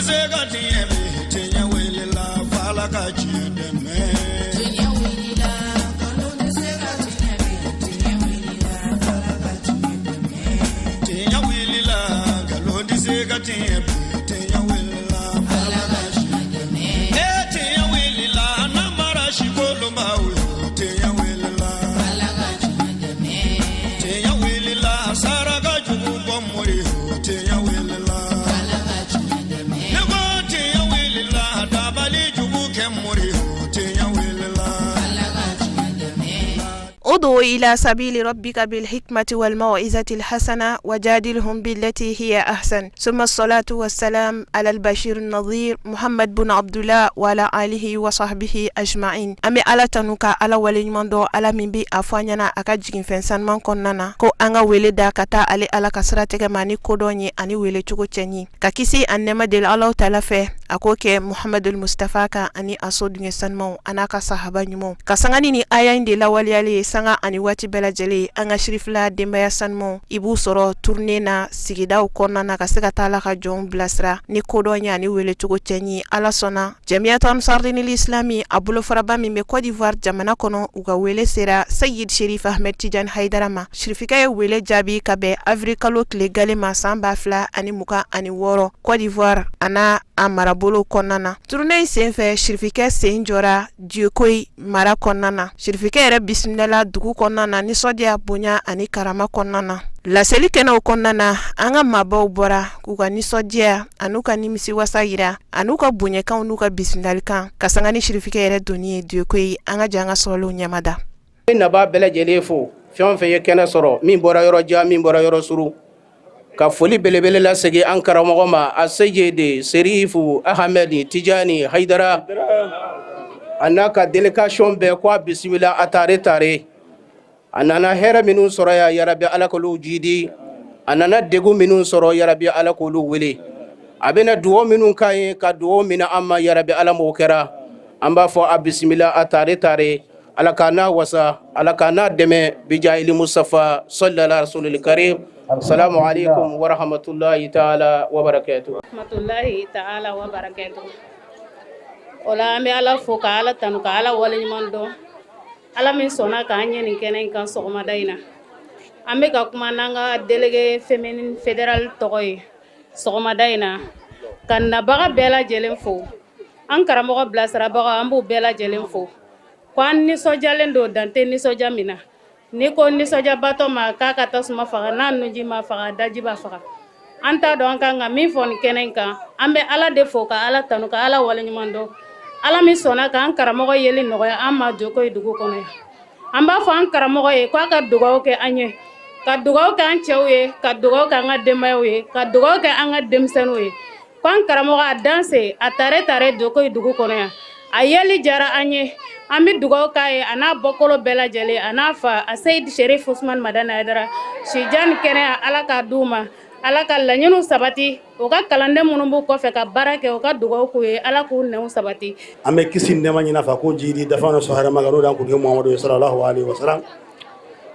se ka tiɲɛ bi, tiɲɛ wulila f'Ala ka tiɲɛ dɛmɛ. Tiɲɛ wulila, nkalon tɛ se ka tiɲɛ bi, tiɲɛ wulila f'Ala ka tiɲɛ dɛmɛ. Tiɲɛ wulila, nkalon tɛ se ka tiɲɛ bi, tiɲɛ wulila f'Ala ka tiɲɛ dɛmɛ. E tiɲɛ wulila, namara sikolonbaw yo, tiɲɛ wulila. Ala ka tiɲɛ dɛmɛ. Tiɲɛ wulila, saraka jugu bɔ mori yo, tiɲɛ wulila. Ala ka tiɲɛ dɛmɛ. Ne ko tiɲɛ wulila, dabali jugu kɛ mori yo, tiɲɛ wulila. Ala ka tiɲɛ dɛmɛ. ادع إلى سبيل ربك بالحكمة والموعظة الحسنة وجادلهم بالتي هي أحسن، ثم الصلاة والسلام على البشير النظير محمد بن عبد الله وعلى آله وصحبه أجمعين. An bɛ Ala tanu ka Ala waleɲuman dɔn, Ala min bɛ a fɔ an ɲɛna a ka jiginfɛn sanuman kɔnɔna na ko an ka wele da ka taa ale Ala ka siratigɛ ma ni kodɔn ye ani wele cogo cɛɲi, ka kisi ani nɛɛma deli Alahu taala fɛ, a k'o kɛ Muhamadul Mustafa kan ani a so dungɛ sanumanw a n'a ka sahaba ɲumanw, ka sanga ni aya in de lawaleyali ye sanga ani waati bɛɛ lajɛlen. An ka sirifila denbaya sanumanw, i b'u sɔrɔ tournée na sigidaw kɔnɔna na ka se ka taa Ala ka jɔnw bilasira ni kodɔn ye ani welecogo cɛɲi. Ala sɔnna, Jamiyatu Ansardinil Islami, a bolofaraba min bɛ Côte d'Ivoire jamana kɔnɔ, u ka wele sera Sayid Sherif Ahmed Tidiane Haidara ma. Sirifikɛ ye wele jaabi ka bɛn avril kalo tile gale ma san 2026, Côte d'Ivoire a n'a a marabolo kɔnɔna na. Tournée in senfɛ, sirifikɛ sen jɔra Duekoyi mara kɔnɔna na. Sirifikɛ yɛrɛ bisimilala dugu kɔnɔna na nisɔndiya, bonya ani karama kɔnɔna na. Laseli kɛnɛw kɔnɔna na, an ka maabaw bɔra k'u ka nisɔndiya an'u ka nimisiwasa yira an'u ka bonyakanw n'u ka bisimilalikan ka sanga ni sirifikɛ yɛrɛ donni ye Duekoyi. An ka jɛ an ka sɔrɔlenw ɲɛmada. Naba bɛɛ lajɛlen fo, fɛn o fɛn ye kɛnɛ sɔrɔ, min bɔra yɔrɔ jan, min bɔra yɔrɔ surun, ka foli belebele lasegin an karamɔgɔ ma, a Seyidi Serifu Ahamɛdi Tijani Hayidara, a n'a ka délégation bɛɛ, ko a bisimila, a tare tare. A nana hɛrɛ minnu sɔrɔ yan, yarabi Ala k'olu jidi. A nana degun minnu sɔrɔ, yarabi Ala k'olu wele. A bɛna dugawu minnu k'an ye, ka dugawu minɛ an ma, yarabi Ala m'o kɛra. An b'a fɔ a bisimila, a tare tare. Ala k'a n'a wasa, Ala k'a n'a dɛmɛ, bijayili Mustafa sallallahu rasulil karim. Salamu alaikum wa rahmatullahi ta'ala wa barakatuh. Rahmatullahi ta'ala wa barakatuh. O la, an bɛ Ala fo ka Ala tanu ka Ala waleɲuman dɔn, Ala min sɔnna k'an ɲɛ nin kɛnɛ in kan sɔgɔmada in na. An bɛ ka kuma n'an ka délégué féminine fédéral tɔgɔ ye sɔgɔmada in na, ka nabaga bɛɛ lajɛlen fo, an karamɔgɔ bilasirabaga, an b'u bɛɛ lajɛlen fo, ko an nisɔndiyalen don dante nisɔndiya min na. N'i ko nisɔndiyabatɔ ma k'a ka tasuma faga, n'a nunji ma faga, daji b'a faga. An t'a dɔn an kan ka min fɔ nin kɛnɛ in kan. An bɛ Ala de fo ka Ala tanu ka Ala waleɲuman dɔn, Ala min sɔnna k'an karamɔgɔ yeli nɔgɔya an ma Jokoyi dugu kɔnɔ yan. An b'a fɔ an karamɔgɔ ye k'a ka dugawu kɛ an ye, ka dugawu kɛ an cɛw ye, ka dugawu kɛ an ka denbayaw ye, ka dugawu kɛ an ka denmisɛnninw ye, ko an karamɔgɔ a danse, a tare tare Jokoyi dugu kɔnɔ yan. A yeli diyara an ye. An bɛ dugawu k'a ye, a n'a bɔkolo bɛɛ lajɛlen, a n'a fa a Seyidi Sherif Usman Madani Hayidara. Sijan ni kɛnɛya, Ala k'a d'u ma. Ala ka laɲiniw sabati. U ka kalanden minnu b'u kɔfɛ ka baara kɛ, u ka dugawu k'u ye, Ala k'u nɛw sabati. An bɛ kisi nɛma ɲini fɛ ko jidi dafa sɔn hɛrɛma kan, n'o d'an kuntigi Muhamadu ye sallallahu alaihi wasallam,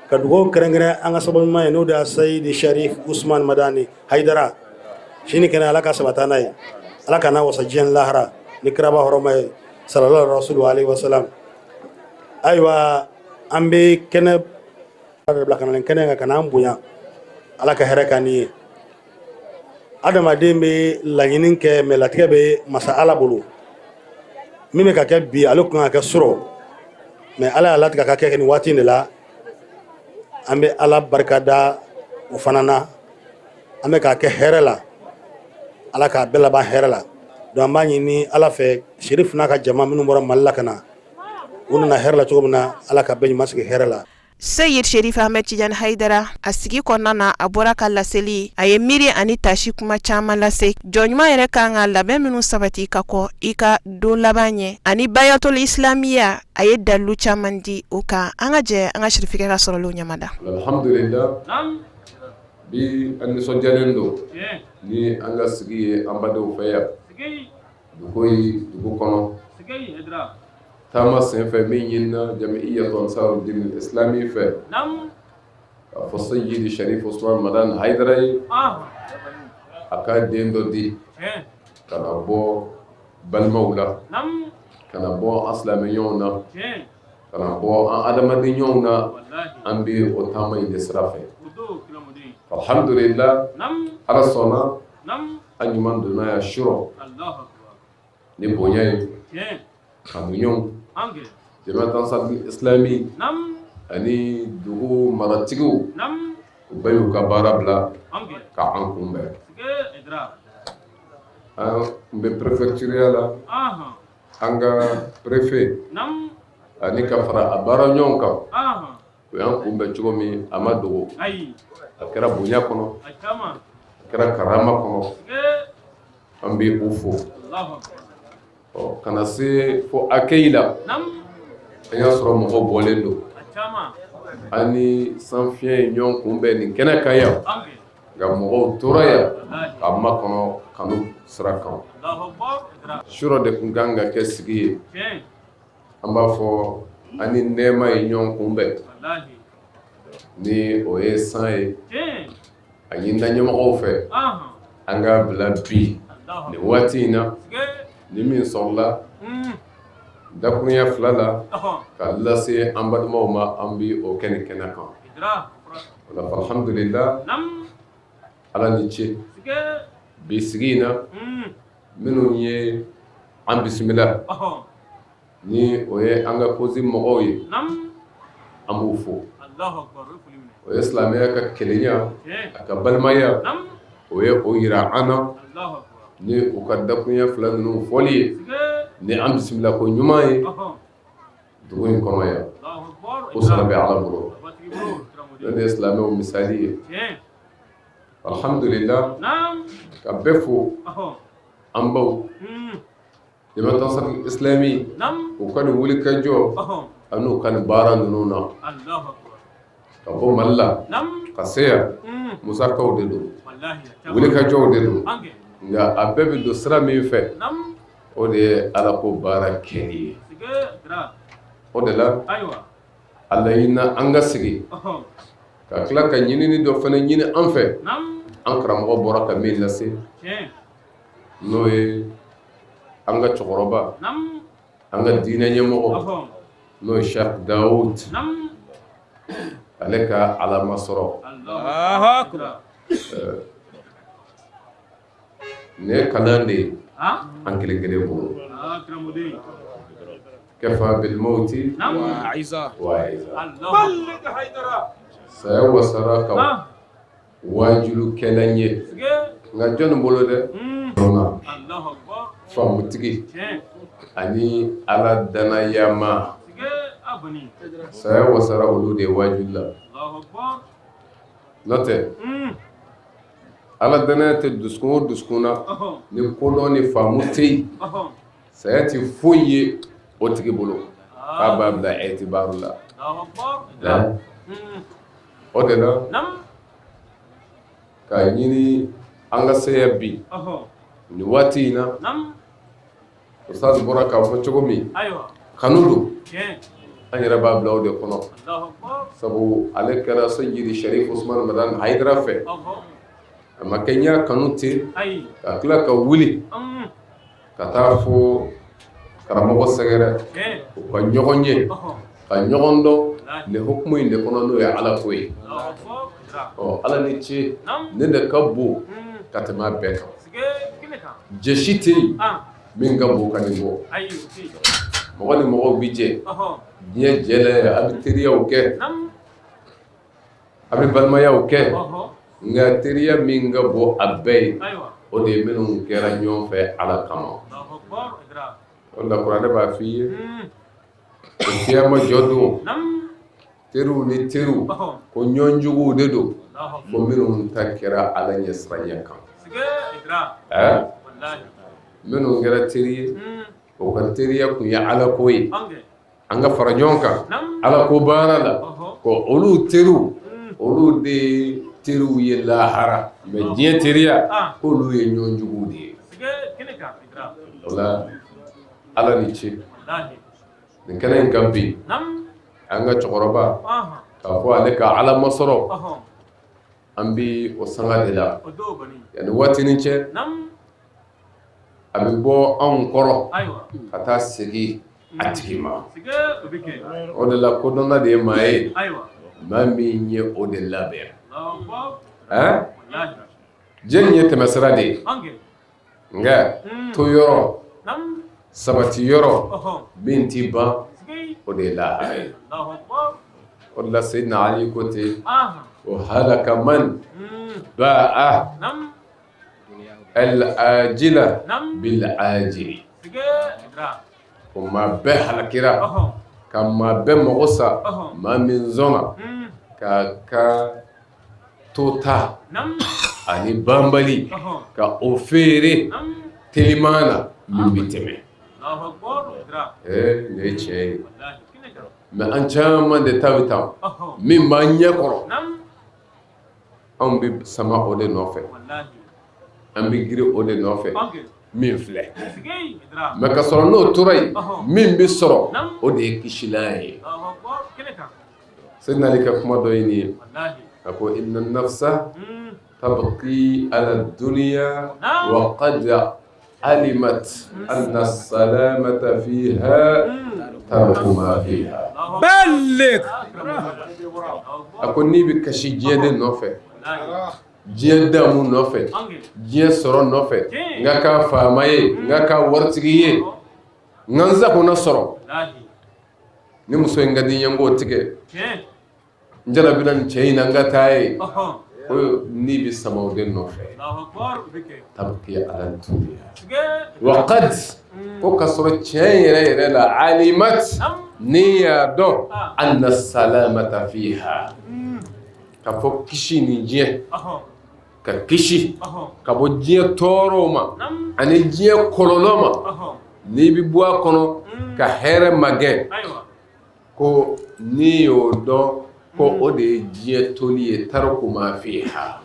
ka dugawu kɛrɛnkɛrɛn an ka sababu ɲuman ye, n'o de ye Sayidi Sharif Usman Madani Hayidara. Sini kɛnɛ, Ala ka sabata n'a ye, Ala ka n'a wasa diɲɛ lahara ni kiraba hɔrɔma ye sallallahu rasulu alaihi wasallam. Ayiwa, an bɛ kɛnɛ bila ka na nin kɛnɛ kan ka n'an bonya. Ala ka hɛrɛ k'an ni ye. Adamaden bɛ laɲini kɛ, mɛ latigɛ bɛ masa Ala bolo. Min bɛ ka kɛ bi, ale kun ka kɛ sɔrɔ, mɛ Ala y'a latigɛ ka kɛ nin waati in de la. An bɛ Ala barika da o fana na. An bɛ k'a kɛ hɛrɛ la, Ala k'a bɛɛ laban hɛrɛ la. Donc an b'a ɲini Ala fɛ, Serif n'a ka jama minnu bɔra Mali la ka na, u nana hɛrɛ la cogo min na, Ala ka bɛɛ ɲuman sigi hɛrɛ la. Seyid Sherif Ahmed Tidiane Haidara, a sigi kɔnɔna na, a bɔra ka laseli, a ye miiri ani tasi kuma caman lase. Jɔn ɲuman yɛrɛ kan ka labɛn minnu sabati ka kɔ i ka don laban ɲɛ ani bayatul islamiya, a ye dalilu caman di o kan. An ka jɛ an ka sirifikɛ ka sɔrɔlenw ɲamada. Alhamdulillah, bi an nisɔndiyalen don ni an ka sigi ye an badenw fɛ yan Dukoyi dugu kɔnɔ, taama senfɛ min ɲinina Jamiyatu Ansaru Dini Islami fɛ k'a fɔ Seyidi Sharif Usman Madani Hayidara ye, a ka den dɔ di. Ka na bɔ balimaw la, ka na bɔ an silamɛɲɔgɔnw na, ka na bɔ an adamadenɲɔgɔnw na, an bɛ o taama in de sira fɛ. Alhamdulillah, Ala sɔnna an ɲuman donna yan surɔ ni bonya ye, kanuɲɔgɔnw, Jamiatu Ansarul Islami ani dugu maratigiw, u bɛɛ y'u ka baara bila ka an kunbɛn. An tun bɛ préfecture la, an ka préfet ani ka fara a baara ɲɔgɔn kan, u y'an kunbɛn cogo min a ma dogo, a kɛra bonya kɔnɔ, a kɛra karama kɔnɔ, an bɛ u fo. Ɔ ka na se fo accueil la, an y'a sɔrɔ mɔgɔw bɔlen don, an ni sanfiɲɛ ye ɲɔgɔn kunbɛn nin kɛnɛ kan yan, nka mɔgɔw tora yan ka makɔnɔ kanu sira kan. Surɔ de tun kan ka kɛ sigi ye, an b'a fɔ an ni nɛɛma ye ɲɔgɔn kunbɛn, ni o ye san ye, a ɲinina ɲɛmɔgɔw fɛ an k'a bila bi nin waati in na, ni min sɔrɔla dakurunya fila la ka lase an balimaw ma, an bɛ o kɛ nin kɛnɛ kan. O la alhamdulillah, Ala ni ce bi sigi in na, minnu ye an bisimila ni o ye an ka cause mɔgɔw ye, an b'u fo. O ye silamɛya ka kelenya, a ka balimaya, o ye o jira an na ni u ka dakurunya fila ninnu fɔli ye ni an bisimila ko ɲuman ye dugu in kɔnɔ yan. O sara bɛ Ala bolo. Ne de ye silamɛw misali ye. Alhamdulillah, ka bɛɛ fo, an baw Jamiatu Ansarul Islami, u ka nin wuli ka jɔ ani u ka nin baara ninnu na ka bɔ Mali la ka se yan, musakaw de don, wuli ka jɔw de don, nka a bɛɛ bɛ don sira min fɛ, o de ye Ala ko baara kɛli ye. O de la a laɲinina an ka sigi ka tila ka ɲinini dɔ fana ɲini an fɛ, an karamɔgɔ bɔra ka min lase, n'o ye an ka cɛkɔrɔba, an ka diinɛ ɲɛmɔgɔ, n'o ye Cheikh Daoud, ale ka alama sɔrɔ. Nin ye kalan de ye an kelen kelen bolo. Kafa bil mawti wa'iza, saya wasara ka wajulukɛla ye, nka jɔnni bolo dɛ? Faamutigi ani Ala danayama, saya wasara olu de ye wajuli la. N'o tɛ, Ala danaya tɛ dusukun o dusukun na, ni kodɔn ni faamu tɛ yen, saya tɛ foyi ye o tigi bolo k'a b'a bila ɛtibaru la. O de la k'a ɲini an ka se yan bi nin waati in na, ustaz bɔra k'a fɔ cogo min, kanu don, an yɛrɛ b'a bila o de kɔnɔ, sabu ale kɛra Seyidi Sharif Usman Madani Hayidara fɛ, a ma kɛ n y'a kanu ten ka tila ka wuli ka taa fo karamɔgɔ sɛgɛrɛ, u ka ɲɔgɔn ye, ka ɲɔgɔn dɔn nin hukumu in de kɔnɔ, n'o ye Ala ko ye. Ɔ Ala ni ce, nin de ka bon ka tɛmɛ a bɛɛ kan. Jɛ si tɛ yen min ka bon ka nin bɔ. Mɔgɔ ni mɔgɔw bɛ jɛ diɲɛ jɛ la, a bɛ teriyaw kɛ, a bɛ balimayaw kɛ, nka teriya min ka bon a bɛɛ ye, o de ye minnu kɛra ɲɔgɔn fɛ Ala kama. O la kuranɛ b'a fɔ i ye o kiyama jɔ don, teriw ni teriw ko ɲɔgɔnjuguw de don, ko minnu ta kɛra Ala ɲɛsiranya kan. Minnu kɛra teri ye, o ka teriya tun ye Ala ko ye, an ka fara ɲɔgɔn kan Ala ko baara la, ko olu teriw, olu de ye teriw ye lahara, mais diɲɛ teriya, k'olu ye ɲɔgɔnjuguw de ye. O la Ala ni ce nin kɛnɛ in kan bi, an ka cɛkɔrɔba k'a fɔ ale ka ala masɔrɔ, an bɛ o sanga de la yanni waatinin cɛ. A bɛ bɔ anw kɔrɔ ka taa segin a tigi ma. O de la kodɔnna de ye maa ye, maa min ye o de labɛn. Diɲɛ ye tɛmɛsira de ye, nka to yɔrɔ, sabati yɔrɔ min tɛ ban, o de ye lahara ye. O de la Seyidina Ali ko ten, ko halaka man ba'a al-ajila bil-ajili. Ko maa bɛɛ halakira ka maa bɛɛ mago sa, maa min sɔnna k'a ka tota ani banbali ka o feere teliman na min bɛ tɛmɛ. Ee, nin ye tiɲɛ ye, mais an caman de ta bɛ tan min b'an ɲɛ kɔrɔ, anw bɛ sama o de nɔfɛ, an bɛ girin o de nɔfɛ min filɛ. Mais ka sɔrɔ n'o tora yen, min bɛ sɔrɔ, o de ye kisilan ye. Seyidina Ali ka kuma dɔ ye nin ye, a ko inna nafsa tabki ala dunya wa qad alimat anna salamata fiha tarku ma fiha. Balik. A ko n'i bɛ kasi diɲɛ de nɔfɛ, diɲɛ damu nɔfɛ, diɲɛ sɔrɔ nɔfɛ, n ka kɛ faama ye, n ka kɛ waritigi ye, n ka n sagona sɔrɔ, ni muso in ka di n ye, n k'o tigɛ, n jarabira nin cɛ in na, n ka taa ye, ko n'i bɛ sama o de nɔfɛ, tabki ala dunya wa qad, ko ka sɔrɔ tiɲɛ yɛrɛ yɛrɛ la, alimat, n'i y'a dɔn, anna salamata fiha, ka fɔ kisi nin diɲɛ, ka kisi ka bɔ diɲɛ tɔɔrɔw ma ani diɲɛ kɔlɔlɔ ma, n'i bɛ bɔ a kɔnɔ ka hɛrɛ magɛn, ko n'i y'o dɔn, ko o de ye diɲɛ toli ye, tarku ma fiha,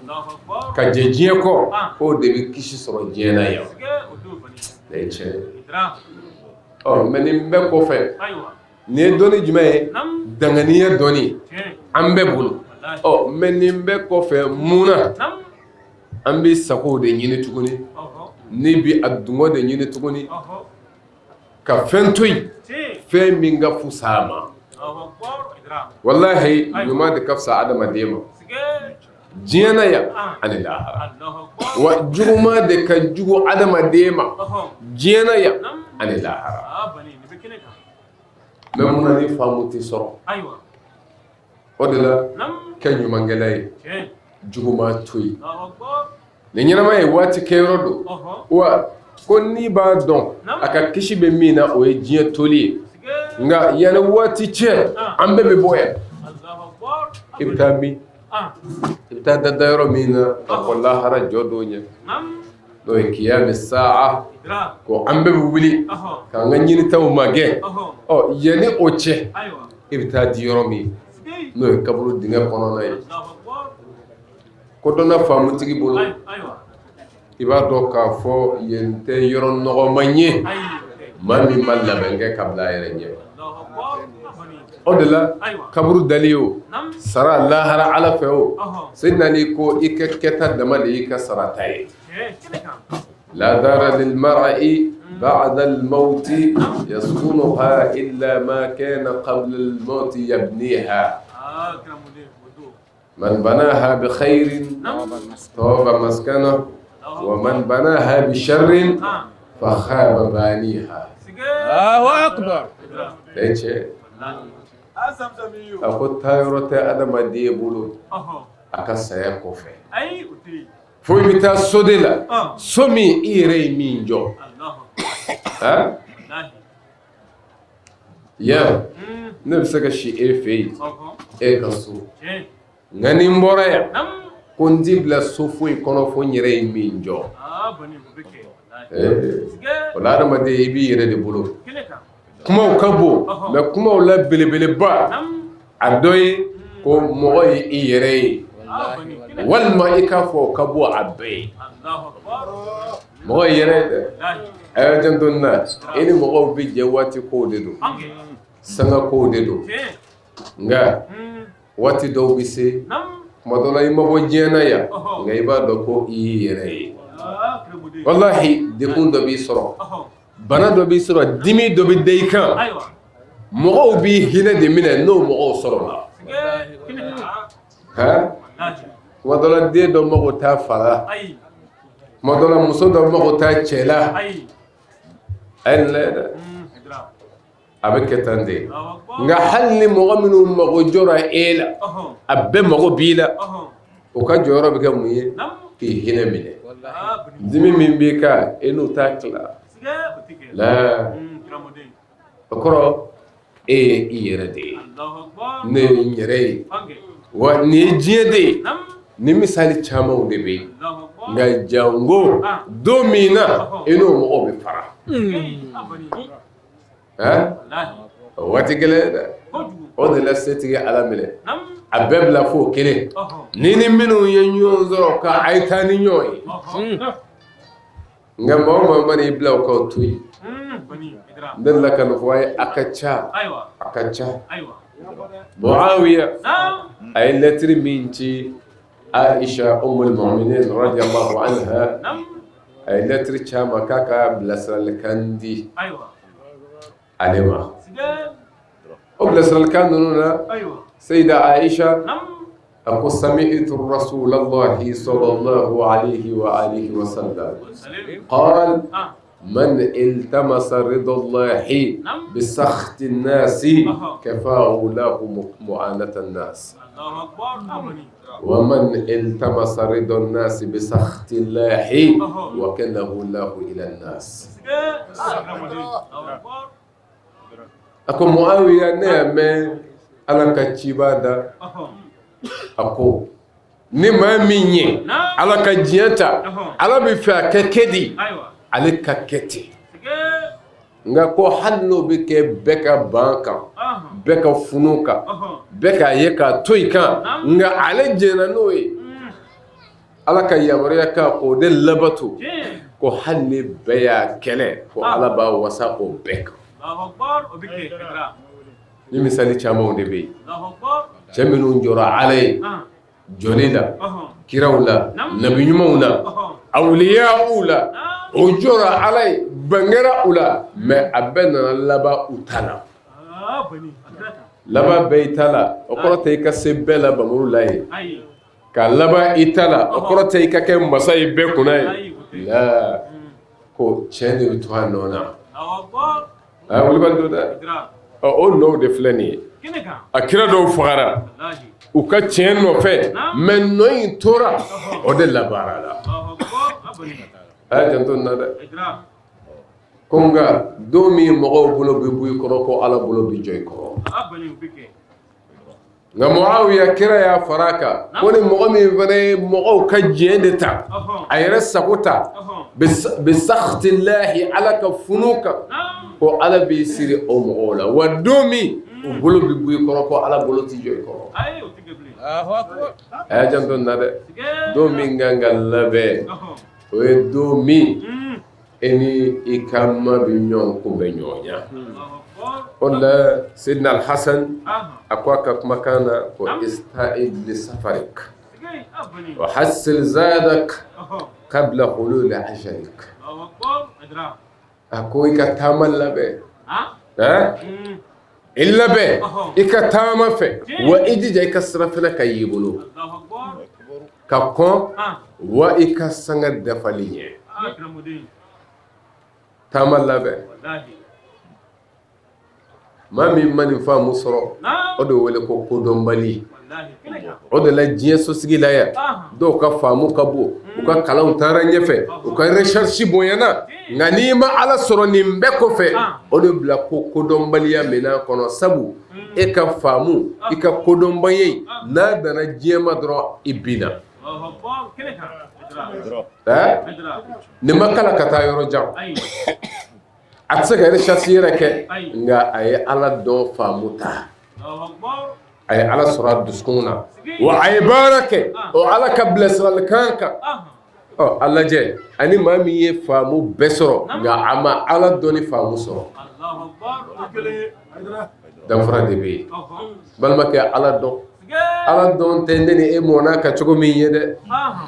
ka jɛ diɲɛ kɔ, k'o de bɛ kisi sɔrɔ diɲɛ na yan. O ye tiɲɛ ye. Ɔ, mais nin bɛɛ kɔfɛ, nin ye dɔnni jumɛn ye? Danganiya dɔnni an bɛɛ bolo. Ɔ, mais nin bɛɛ kɔfɛ, mun na an bɛ sago de ɲini tuguni, ni bɛ a dungɔ de ɲini tuguni, ka fɛn to yen, fɛn min ka fisa a ma? Walahi, ɲuman de ka fisa adamaden ma diɲɛ na yan ani lahara, wa juguman de ka jugu adamaden ma diɲɛ na yan ani lahara. Mais mun na ni faamu tɛ sɔrɔ? O de la, kɛ ɲumankɛla ye, juguman to yen. Nin ɲɛnama ye waati kɛyɔrɔ don wa. Ko n'i b'a dɔn a ka kisi bɛ min na, o ye diɲɛ toli ye. Nka yanni waati cɛ, an bɛɛ bɛ bɔ yan. I bɛ taa min? I bɛ taa da dayɔrɔ min na ka kɔn lahara jɔ don ɲɛ, n'o ye kiyami saa, ko an bɛɛ bɛ wuli k'an ka ɲinitaw magɛn. Ɔ, yanni o cɛ, i bɛ taa di yɔrɔ min, n'o ye kaburu dingɛ kɔnɔna ye. Kodɔnna faamutigi bolo, i b'a dɔn k'a fɔ yen tɛ yɔrɔ nɔgɔman ye maa min ma labɛn kɛ ka bila a yɛrɛ ɲɛ. O de la, kaburu dali o, sara lahara Ala fɛ o, Seyidina Ali ko i ka kɛta dama de y'i ka sarata ye. La dara lil mar'i ba'da al mawti yaskunuha illa ma kana qabla al mawti yabniha. Man banaha bi khairin taba maskanahu wa man banaha bi sharrin fa khaba baniha. Allahu akbar. Cɛ, a ko taayɔrɔ tɛ adamaden bolo a ka saya kɔfɛ, fo i bɛ taa so de la, so min i yɛrɛ ye min jɔ. Yan ne bɛ se ka si e fɛ yen, e ka so, nka ni n bɔra yan, ko n t'i bila so foyi kɔnɔ fo n yɛrɛ ye min jɔ. O la, adamaden, i b'i yɛrɛ de bolo. Kumaw ka bon, mais kumaw la belebeleba a dɔ ye ko mɔgɔ ye i yɛrɛ ye, walima i k'a fɔ o ka bon a bɛɛ ye. Mɔgɔ yɛrɛ dɛ, a y'a janto nin na. I ni mɔgɔw bɛ jɛ waati kow de don, sanga kow de don, nka waati dɔw bɛ se, tuma dɔ la i ma bɔ diɲɛ na yan, nka i b'a dɔn ko i y'i yɛrɛ ye. Walahi, degun dɔ b'i sɔrɔ, bana dɔ b'i sɔrɔ, dimi dɔ bɛ da i kan, mɔgɔw b'i hinɛ de minɛ n'o mɔgɔw sɔrɔla. Han, tuma dɔ la den dɔ mago t'a fa la, tuma dɔ la muso dɔ mago t'a cɛ la. A ye nin lajɛ dɛ, a bɛ kɛ tan de. Nka hali ni mɔgɔ minnu mago jɔra e la, a bɛɛ mago b'i la, o ka jɔyɔrɔ bɛ kɛ mun ye? K'i hinɛ minɛ. Dimi min b'i kan, e n'u t'a tila la. O kɔrɔ, e ye i yɛrɛ de ye, ne ye n yɛrɛ ye, wa nin ye diɲɛ de ye. Ni misali camanw de bɛ yen, nka jango don min na e n'o mɔgɔw bɛ fara, o waati gɛlɛn dɛ. O de la setigi Ala minɛ a bɛɛ bila fo kelen ni ni minnu ye ɲɔgɔn sɔrɔ ka a ye taa ni ɲɔgɔn ye. Nka maa o maa mana i bila o ka to yen, n delila ka nin fɔ a ye, a ka ca, a ka ca. Muawiya a ye lɛtiri min ci Aisha ummul mu'minin radiyallahu anha, a ye lɛtiri ci a ma k'a ka bilasiralikan di ale ma. O bilasiralikan ninnu na, Seyida Aisha a ko: sami'tu rasulallahi sallallahu alayhi wa alihi wa sallam qala man iltamasa ridallahi bi sakhti nasi kafahu lahu mu'anata nas wa man iltamasa ridan nasi bi sakhti llahi wakalahu lahu ila nas. A ko Muawiya, ne y'a mɛn Ala ka ciba da, a ko ni maa min ye Ala ka diɲɛ ta, Ala bɛ fɛ a ka kɛ di, ale ka kɛ ten. Nka ko hali n'o bɛ kɛ bɛɛ ka ban kan, bɛɛ ka funu kan, bɛɛ k'a ye k'a to i kan, nka ale jɛnna n'o ye, Ala ka yamaruya kan k'o de labato, ko hali ni bɛɛ y'a kɛlɛ, ko Ala b'a wasa o bɛɛ kan. Ni misali camanw de bɛ yen, cɛ minnu jɔra Ala ye jɔli la, kiraw la, nabi ɲumanw na, awliyaw la, o jɔra Ala ye, ban kɛra u la, mais a bɛɛ nana laban u ta la. Laban bɛɛ i ta la, o kɔrɔ tɛ i ka se bɛɛ la bamuru la ye. Ka laban i ta la, o kɔrɔ tɛ i ka kɛ masa ye bɛɛ kunna ye la. Ko cɛ de bɛ to a nɔ na, a wulibali don dɛ. Ɔ, o nɔw de filɛ nin ye. A kira dɔw fagara u ka tiɲɛ nɔfɛ, mais nɔ in tora, o de labaara la. A y'a janto nin na dɛ. Ko nka don min mɔgɔw bolo bɛ bɔ i kɔrɔ, ko Ala bolo bɛ jɔ i kɔrɔ. Nka Muawiya, kira y'a fara a kan ko ni mɔgɔ min fana ye mɔgɔw ka diɲɛ de ta, a yɛrɛ sago ta, bi sakhtillahi, Ala ka funu kan, ko Ala b'i siri o mɔgɔw la, wa don min u bolo bɛ bɔ i kɔrɔ, ko Ala bolo tɛ jɔ i kɔrɔ. A y'a janto nin na dɛ. Don min kan ka labɛn, o ye don min e ni i ka ma bɛ ɲɔgɔn kunbɛn ɲɔgɔn ɲɛ. O la Seydina Alhasan a ko a ka kumakan na ko: ista'id li safarik wa hassil zadak qabla hululi ajalik. A ko i ka taama labɛn, i labɛn i ka taama fɛ, wa i jija i ka sirafana ka y'i bolo ka kɔn, wa i ka sanga dafali ɲɛ. Taama labɛn. Maa min ma nin faamu sɔrɔ, o de wele ko kodɔnbali. O de la diɲɛ sosigi la yan, dɔw ka faamu ka bon, u ka kalanw taara ɲɛfɛ, u ka recherche bonyana, nka n'i ma Ala sɔrɔ nin bɛɛ kɔfɛ, o de bila ko kodɔnbaliya minɛn kɔnɔ. Sabu e ka faamu, i ka kodɔnbaya in, n'a danna diɲɛ ma dɔrɔn, i binna. Nin ma kalan ka taa yɔrɔ jan, a tɛ se ka recherche yɛrɛ kɛ, nka a ye Ala dɔn faamu ta, a ye Ala sɔrɔ a dusukun na, wa a ye baara kɛ o Ala ka bilasiralikan kan. Ɔ, a lajɛ, ani maa min ye faamu bɛɛ sɔrɔ, nka a ma Ala dɔn ni faamu sɔrɔ, danfara de bɛ yen. Balimakɛ, Ala dɔn. Ala dɔn tɛ ne ni e mɔna ka cogo min ye dɛ,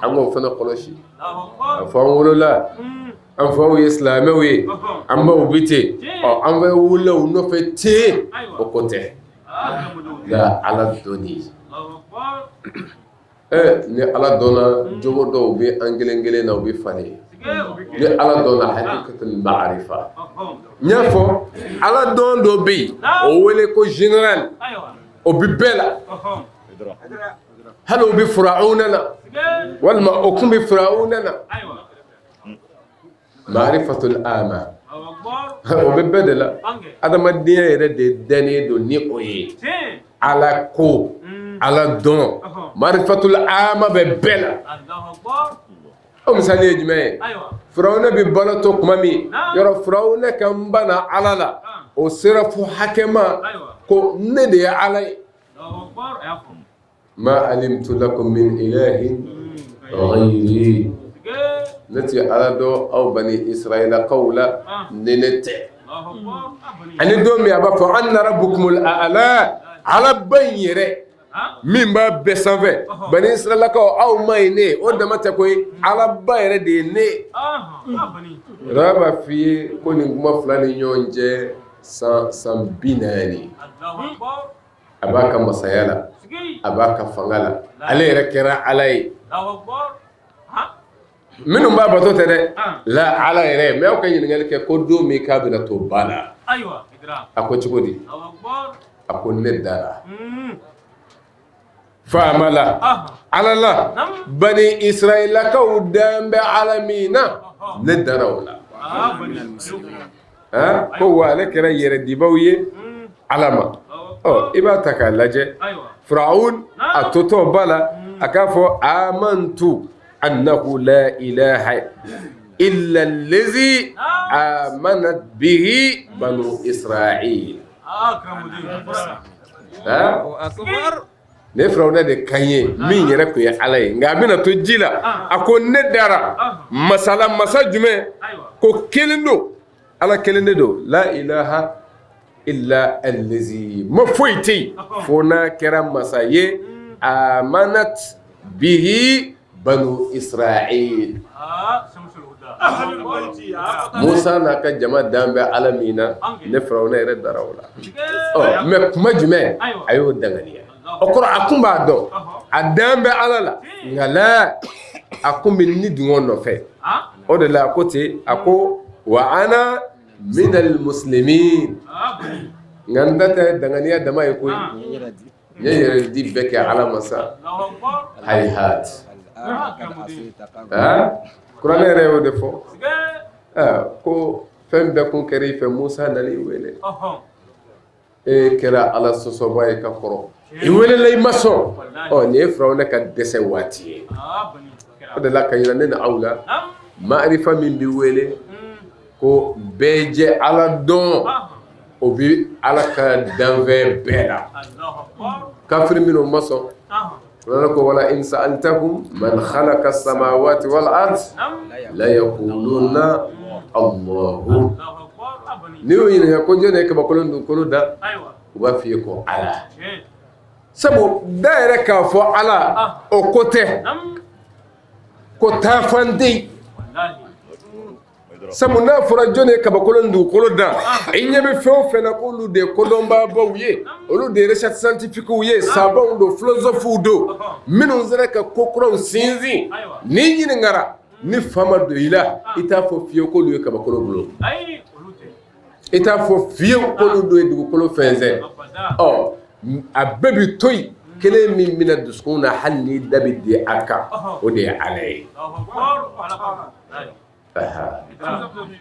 an k'o fana kɔlɔsi. A fɔ an wolola, an faw ye silamɛw ye, an baw bɛ ten, ɔ an bɛ wulila u nɔfɛ ten, o ko tɛ nka Ala dɔnni. Ni Ala dɔnna, jogo dɔw bɛ an kelen kelen na, u bɛ falen. Ni Ala dɔnna, hakikatul maarifa, n y'a fɔ, Ala dɔn dɔ bɛ yen, o wele ko général, o bɛ bɛɛ la, hali o bɛ Firawuna na, walima o tun bɛ Firawuna na. Maarifatul ama, o bɛ bɛɛ de la. Adamadenya yɛrɛ de dannen don ni o ye. Ala ko, Ala dɔn, maarifatul ama bɛ bɛɛ la. O misali ye jumɛn ye? Firawuna bɛ balo to tuma min, yɔrɔ Firawuna ka n banna Ala la, o sera fo hakɛ ma ko ne de ye Ala ye. Ma alimtu lakum min ilahin ghayri, ne tɛ Ala dɔn aw bani Israilakaw la ni ne tɛ. Ani don min a b'a fɔ ana rabbukumul a'la, Ala ba in yɛrɛ min b'a bɛɛ sanfɛ, bani Israilakaw aw ma ye ne, o dama tɛ koyi, Ala ba yɛrɛ de ye ne ye. B'a f'i ye ko nin kuma fila ni ɲɔgɔn cɛ san 40, a b'a ka masaya la, a b'a ka fanga la, ale yɛrɛ kɛra Ala ye. Minnu b'a bato tɛ dɛ, la Ala yɛrɛ. Mais aw ka ɲininkali kɛ ko don min k'a bɛna to ba la, a ko cogo di? A ko ne dara faama la, Ala la, bani Israilakaw dan bɛ Ala min na, ne dara o la. Ko wa ale kɛra yɛrɛdibaw ye Ala ma. Ɔ i b'a ta k'a lajɛ, Firawun a totɔ ba la, a k'a fɔ amantu annahu la ilaha illa allazi amanat bihi banu Israil. Ne Firawuna de kan ye min yɛrɛ tun ye Ala ye, nka a bɛna to ji la, a ko ne dara masa la, masa jumɛn? Ko kelen don, Ala kelen de don, la ilaha illa allazi, ma foyi tɛ yen fo n'a kɛra masa ye, amanat bihi banu Israil. Musa n'a ka jama dan bɛ Ala min na, ne Firawuna yɛrɛ dara o la. Ɔ mais kuma jumɛn a y'o danganiya? O kɔrɔ a kun b'a dɔn a dan bɛ Ala la, nka la a kun bɛ ni dungɔ nɔfɛ. O de la a ko ten, a ko wa ana minal muslimin, nka n ta tɛ danganiya dama ye koyi, n ye yɛrɛ di bɛɛ kɛ Ala ma sa. Hayihat, kuranɛ yɛrɛ y'o de fɔ ko fɛn bɛɛ kun kɛra i fɛ, Musa nana i wele, e kɛra Ala sɔsɔba ye ka kɔrɔ, i welela i ma sɔn. Ɔ nin ye Firawuna ka dɛsɛ waati ye. O de la ka yira ne ni aw la, maarifa min bɛ wele ko bɛɛ jɛ Ala dɔn, o bɛ Ala ka danfɛn bɛɛ la. Kafiri minnu ma sɔn, kuranɛ ko wala in sa'altahum man khalaqa samawati wal ard la yaquluna Allahu. N'i y'u ɲininka ko jɔn de ye kabakolo ni dugukolo da, u b'a f'i ye ko Ala. Sabu da yɛrɛ k'a fɔ Ala, o ko tɛ ko taafan tɛ yen. Sabu n'a fɔra jɔn ye kabakolo ni dugukolo da, i ɲɛ bɛ fɛn o fɛn na k'olu de ye kodɔnbaabaw ye, olu de ye recherche scientifique ye, savants don, philosophes don, minnu sera ka ko kuraw sinsin. N'i ɲininkara, ni fa ma don i la, i t'a fɔ fiyewu k'olu ye kabakolo bolo, i t'a fɔ fiyewu k'olu de ye dugukolo fɛnsɛn. Ɔ a bɛɛ bɛ to yen, kelen min bɛna dusukun na, hali n'i da bɛ di a kan, o de ye Ala ye.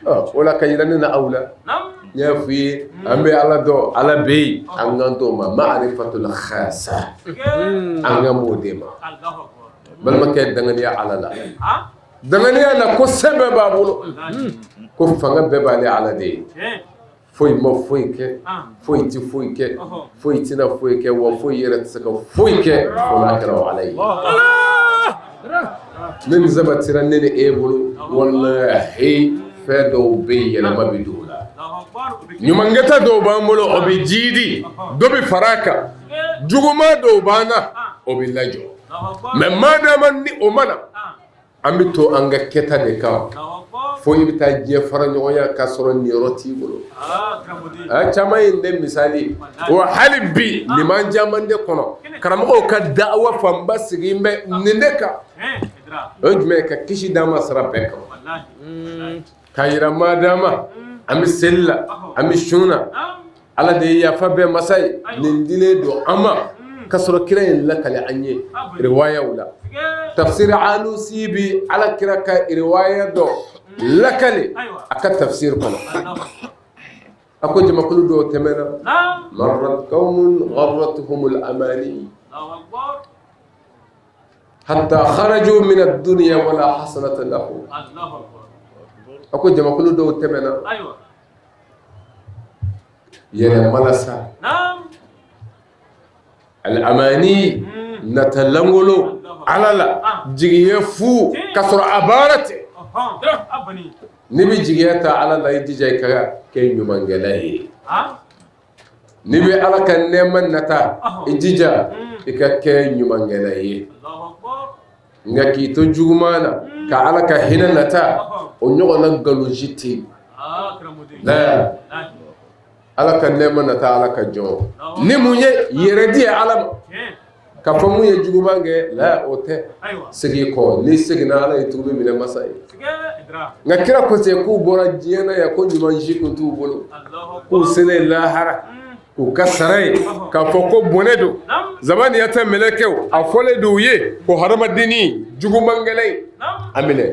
O la ka yira ne na aw la, n y'a f'i ye, an bɛ Ala dɔn, Ala bɛ yen, an kan t'o ma maarifatul khasa, an kan b'o de ma. Balimakɛ, danganiya Ala la, danganiya la ko se bɛɛ b'a bolo, ko fanga bɛɛ b'ale Ala de ye, foyi ma foyi kɛ, foyi tɛ foyi kɛ, foyi tɛna foyi kɛ, wa foyi yɛrɛ tɛ se ka foyi kɛ fo n'a kɛra Ala ye. Ni nin sabatira ne ni e bolo, walahi fɛn dɔw bɛ yen, yɛlɛma bɛ don o la. Ɲumankɛta dɔw b'an bolo, o bɛ jiidi, dɔ bɛ fara a kan. Juguman dɔw b'an na. o bɛ lajɔ mais madama ni o ma na an bɛ to an ka kɛta de kan fo i bɛ taa diɲɛ fara ɲɔgɔnya k'a sɔrɔ niyɔrɔ t'i bolo a caman ye ne misali wa hali bi nin man caman de kɔnɔ karamɔgɔw ka dawa fanba sigi bɛ nin de kan o ye jumɛn ye ka kisi d'an ma sira bɛɛ kan k'a yira madama an bɛ seli la an bɛ sun na ala de ye yafa bɛɛ masa ye nin dilen don an ma ka sɔrɔ kira ye lakale an ye riwayaw la tafsir alusi bi ala kira ka riwaya dɔ lakale a ka tafsir kɔnɔ a ko jamakulu dɔw tɛmɛna marrat qaumun gharratuhumul amani hatta kharaju min ad-dunya wala hasanata lahum a ko jamakulu dɔw tɛmɛna yɛrɛ malasa al-amani natalankolon ala la jigiya fu ka sɔrɔ a baara tɛ n'i bɛ jigiya ta ala la i jija i ka kɛ ɲumankɛla ye n'i bɛ ala ka nɛɛma nata i jija i ka kɛ ɲumankɛla ye nka k'i to juguman na ka ala ka hinɛ nata o ɲɔgɔnna nkalonsi tɛ yen ala ka nɛɛma nata ala ka jɔn ni mun ye yɛrɛdi ye ala ma ka fɔ mun ye juguman kɛ la o tɛ segin kɔ n'i seginna ala ye tuubi minɛ masa ye nka kira ko ten k'u bɔra diɲɛ na yan ko ɲuman si kun t'u bolo k'u selen lahara k'u ka sara ye k'a fɔ ko bɔnɛ don zabaniyata mɛlɛkɛw a fɔlen don u ye ko hadamadennin jugumankɛla ye a minɛ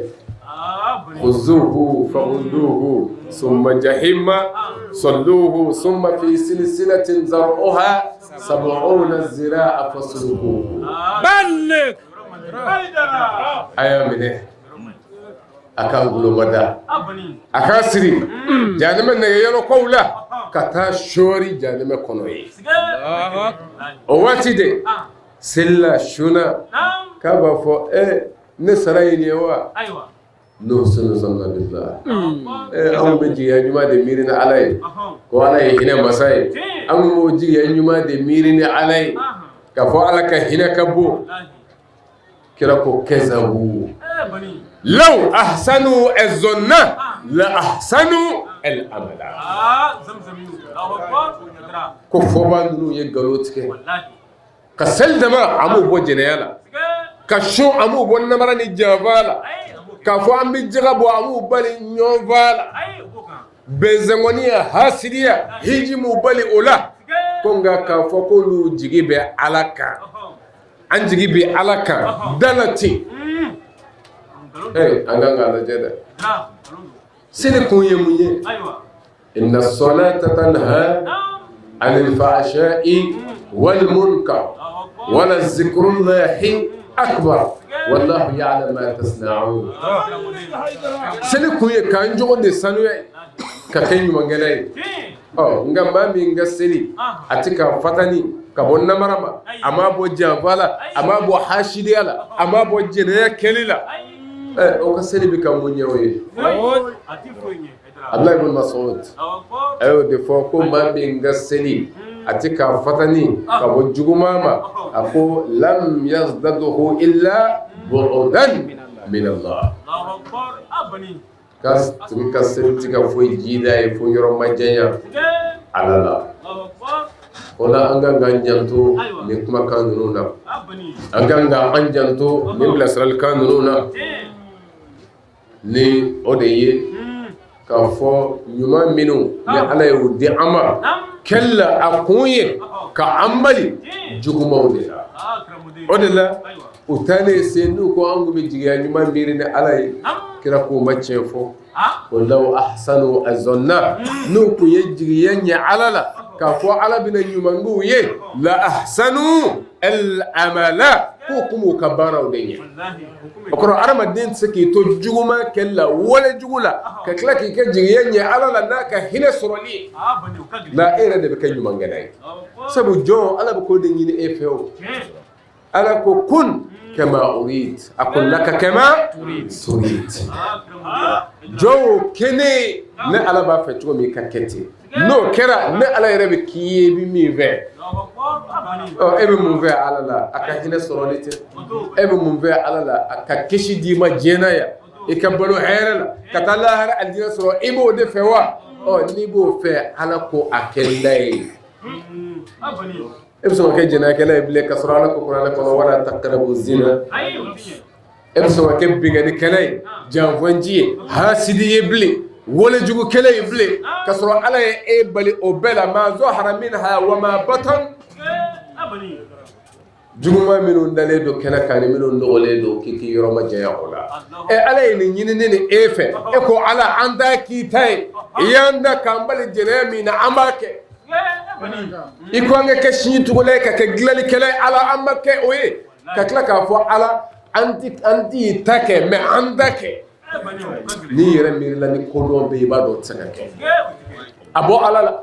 khuzuhu faghulluhu summa jahima salluhu summa fi silsilatin zar'uha sab'una zira'a faslukuhu balligh a y'a minɛ a ka golomada a k'a siri jahanama nɛgɛyɔrɔkow la ka taa sɔɔri jahanama kɔnɔ ye o waati de selila sunna k'a b'a fɔ ne sara ye nin ye wa nuhsinu zanna billah anw bɛ jigiya ɲuman de miiri ni ala ye ko ala ye hinɛ masa ye anw b'o jigiya ɲuman de miiri ni ala ye k'a fɔ ala ka hinɛ ka bon kira ko kazabu law ahsanu azanna la ahsanu al amala ko fɔba ninnu ye nkalon tigɛ ka seli dama a m'u bɔ jɛnɛya la ka sun a m'u bɔ namara ni janfa la k'a fɔ an bɛ jaga bɔ a m'u bali ɲɔgɔnfa la bɛnsɛnkɔniya hasidiya hiji m'u bali o la ko nka k'a fɔ k'olu jigi bɛ ala kan an jigi bɛ ala kan da la ten an kan k'a lajɛ dɛ seli kun ye mun ye inna salata tanha anil fahsha'i wal munkar wala zikrullahi akbar wallahu ya'lamu ma tasna'un seli kun ye k'an jogo de sanuya ka kɛ ɲumankɛla ye ɔ nka maa min ka seli a tɛ ka fatani ka bɔ namara ma a m'a bɔ janfa la a m'a bɔ hasidiya la a m'a bɔ jɛnɛya kɛli la o ka seli bɛ ka mun ɲɛ o ye Abdulayi ibn Mas'ud a y'o de fɔ ko maa min ka seli a tɛ ka fatani ka bɔ juguman ma a ko lam yazdadhu illa bu'dan min Allah k'a tigi ka seli tɛ ka foyi jida ye fo yɔrɔ majanya Ala la o la an kan k'an janto nin kumakan ninnu na an kan k'an janto nin bilasiralikan ninnu na ni o de ye k'a fɔ ɲuman minnu ni ala ye u di an ma kɛli la a kun ye ka an bali jugumanw de la o de la u taalen se n'u ko an tun bɛ jigiya ɲuman miiri ni ala ye kira k'u ma tiɲɛ fɔ ko law ahsanu azanna n'u tun ye jigiya ɲɛ ala la k'a fɔ ala bɛna ɲuman k'u ye la ahsanu al amala k'u tun b'u ka baaraw de ɲɛ o kɔrɔ hadamaden tɛ se k'i to juguman kɛli la wale jugu la ka tila k'i ka jigiya ɲɛ ala la n'a ka hinɛ sɔrɔli ye la e yɛrɛ de bɛ kɛ ɲumankɛla ye sabu jɔn ala bɛ k'o de ɲini e fɛ o ala ko kun kama urid akun laka kama turid jɔn o kɛ ne ala b'a fɛ cogo min i ka kɛ ten n'o kɛra ne ala yɛrɛ bɛ k'i ye i bɛ min fɛ. Ɔ e bɛ mun fɛ Ala la a ka hinɛ sɔrɔli tɛ e bɛ mun fɛ Ala la a ka kisi d'i ma diɲɛ na yan i ka balo hɛrɛ la ka taa lahara alijinɛ sɔrɔ i b'o de fɛ wa ɔ n'i b'o fɛ Ala ko a kɛ n ta ye e bɛ sɔn ka kɛ jɛnɛyakɛla ye bilen ka sɔrɔ Ala ko kuranɛ kɔnɔ wala takarabu zina e bɛ sɔn ka kɛ binkannikɛla ye janfanci ye hasidi ye bilen walejugukɛla ye bilen ka sɔrɔ Ala ye e bali o bɛɛ la ma zahara minha wa ma batan juguman minnu dalen don kɛnɛ kan ni minnu dogolen don k'i k'i yɔrɔ majanya o la ɛ Ala ye nin ɲini ne ni e fɛ e ko Ala an t'a k'i ta ye i y'an da k'an bali jɛnɛya min na an b'a kɛ i ko an ka kɛ sinjitugula ye ka kɛ dilanlikɛla ye Ala an b'a kɛ o ye ka tila k'a fɔ Ala an t'i ta kɛ mais an ta kɛ n'i yɛrɛ miirila ni kodɔn bɛ i b'a dɔn o tɛ se ka kɛ a bɔ Ala la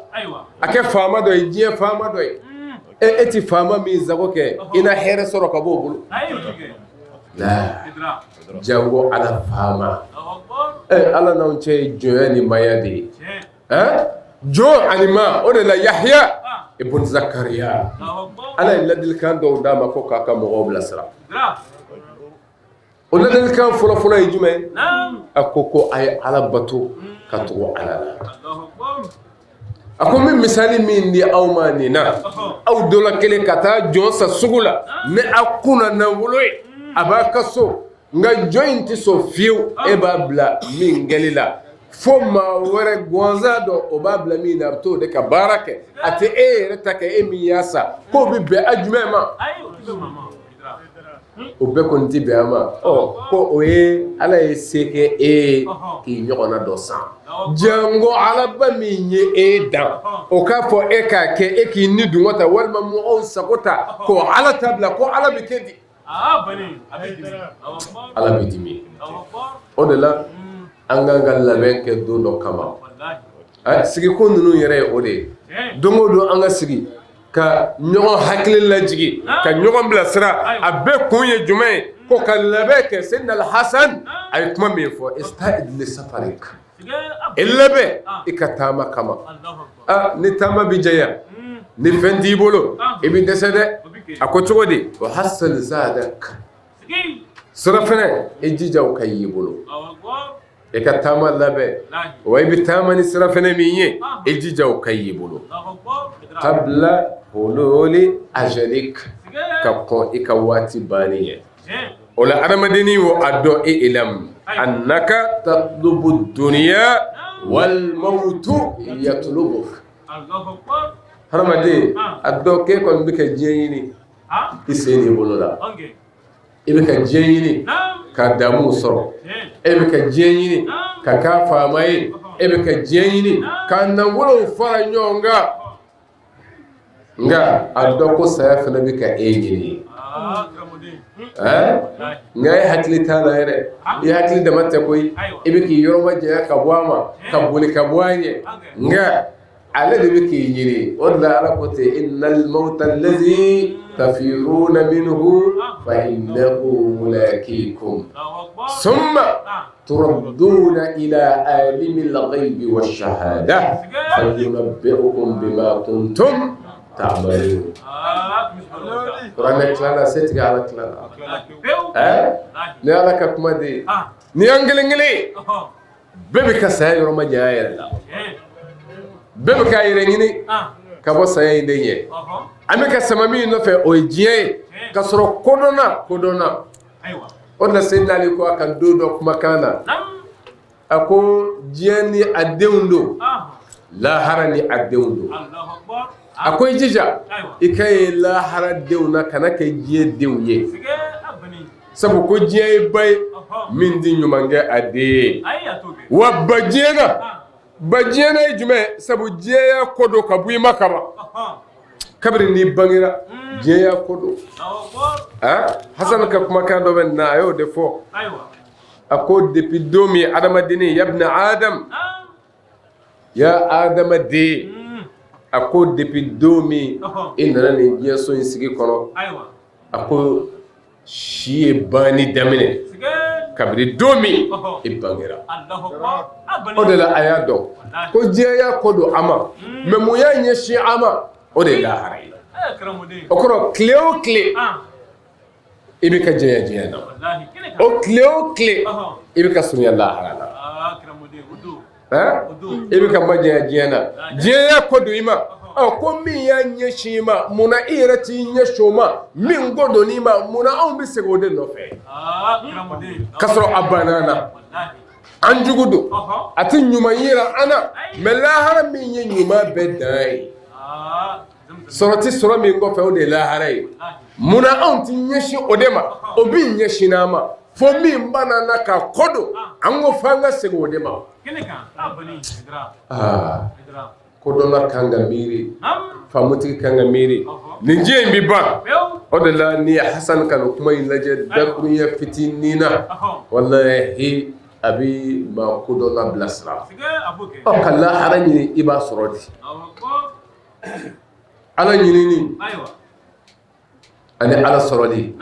a kɛ faama dɔ ye diɲɛ faama dɔ ye e tɛ faama min sago kɛ i na hɛrɛ sɔrɔ ka bɔ o bolo janko Ala faama Ala n'anw cɛ ye jɔnya ni maaya de ye jɔn ani ma o de la Yahya ibn Zakariya Ala ye ladilikan dɔw d'a ma ko k'a ka mɔgɔw bilasira o ladilikan fɔlɔfɔlɔ ye jumɛn a ko a ye Ala bato ka tugu Ala la a ko n bɛ misali min di aw ma nin na aw dɔ la kelen ka taa jɔn san sugu la ni a kunna nafolo ye a b'a ka so nka jɔn in tɛ sɔn fiyewu e b'a bila min kɛli la fo maa wɛrɛ gansan dɔ o b'a bila min na a bɛ t'o de ka baara kɛ a tɛ e yɛrɛ ta kɛ e min y'a san k'o bɛ bɛn a jumɛn ma o bɛɛ kɔni tɛ bɛn a ma ɔ ko o ye Ala ye se kɛ e ye k'i ɲɔgɔnna dɔ san janko Alaba min ye e dan o k'a fɔ e k'a kɛ e k'i ni dungɔ ta walima mɔgɔw sago ta k'o Ala ta bila ko Ala bɛ kɛ di Ala bɛ dimi o de la an k'an ka labɛn kɛ don dɔ kama sigiko ninnu yɛrɛ ye o de ye don o don an ka sigi ka ɲɔgɔn hakili lajigin ka ɲɔgɔn bilasira a bɛɛ kun ye jumɛn ye ko ka labɛn kɛ Seyidina Alhasan a ye kuma min fɔ istaid li safarik i labɛn i ka taama kama ni taama bɛ janya ni fɛn t'i bolo i bɛ dɛsɛ dɛ a ko cogo di wa hasin zadak sirafɛnɛ i jija o ka y'i bolo i ka taama labɛn wa i bɛ taama ni sirafɛnɛ min ye i jija o ka y'i bolo kabila hululi ajalik ka kɔn i ka waati banni ɲɛ o la adamadennin wo a dɔn e ilam annaka tatlubu dunya wal mawtu yatlubuk hadamaden a dɔn k'e kɔni bɛ ka diɲɛ ɲini i sen n'i bolo la i bɛ ka diɲɛ ɲini ka damu sɔrɔ e bɛ ka diɲɛ ɲini ka k'a faama ye e bɛ ka diɲɛ ɲini ka nafolow fara ɲɔgɔn kan nka a dɔn ko saya fana bɛ ka e ɲini nka e hakili t'a la yɛrɛ i hakili dama tɛ koyi i bɛ k'i yɔrɔ majanya ka bɔ a ma ka boli ka bɔ a ɲɛ nka ale de bɛ k'i ɲini o de la Ala ko ten innal mawta allazi tafiruna minhu fa innahu mulaqikum summa turadduna ila alimil ghaibi wash-shahada fayunabbi'ukum bima kuntum ta'malun kuranɛ tilala setigi Ala tilala ni Ala ka kuma de ye ni an kelen kelen bɛɛ bɛ ka saya yɔrɔ majanya a yɛrɛ la bɛɛ bɛ k'a yɛrɛ ɲini ka bɔ saya in de ɲɛ an bɛ ka sama min nɔfɛ o ye diɲɛ ye ka sɔrɔ kodɔnna kodɔnna o de la Seyidina Ali ko a ka don dɔ kumakan na a ko diɲɛ ni a denw don lahara ni a denw don a ko i jija i ka ye lahara denw na kana kɛ diɲɛ denw ye sabu ko diɲɛ ye ba ye min tɛ ɲuman kɛ a den ye wa ba diɲɛ na ba diɲɛ na ye jumɛn sabu diɲɛ y'a kɔ don ka bɔ i ma kaban kabini n'i bangera diɲɛ y'a kɔ don Hasan ka kumakan dɔ bɛ nin na a y'o de fɔ a ko depuis don min adamadennin yabna adam ya adamaden a ko depuis don min i nana nin diɲɛso in sigi kɔnɔ a ko si ye banni daminɛ kabini don min i bangera o de la a y'a dɔn ko diɲɛ y'a kɔ don a ma mais mun y'a ɲɛsin a ma o de ye lahara ye O kɔrɔ tile o tile i bɛ ka janya diɲɛ na, o tile o tile i bɛ ka surunya lahara la. I bɛ ka majanya diɲɛ na, diɲɛ y'a kɔ don i ma. Ɔ ko min y'a ɲɛsin i ma, munna i yɛrɛ t'i ɲɛsin o ma? Min kɔ don i ma, munna anw bɛ segin o de nɔfɛ? K'a sɔrɔ a banna an na, an jugu don, a tɛ ɲuman yira an na, mais lahara min ye ɲuman bɛɛ dan ye, sɔrɔ tɛ sɔrɔ min kɔfɛ, o de ye lahara ye. Munna anw tɛ ɲɛsin o de ma? O min ɲɛsin an ma, fo min banna an na k'a kɔ don, an ko f'an ka segin o de ma. Aa, kodɔnna kan ka miiri, faamutigi kan ka miiri, nin diɲɛ in bɛ ban. O de la n'i ye Hasan ka nin kuma in lajɛ dakuruɲɛ fitinin na, walahi a bɛ maa kodɔnna bilasira. Ɔ ka lahara ɲini, i b'a sɔrɔ di? Ala ɲinini ani Ala sɔrɔli,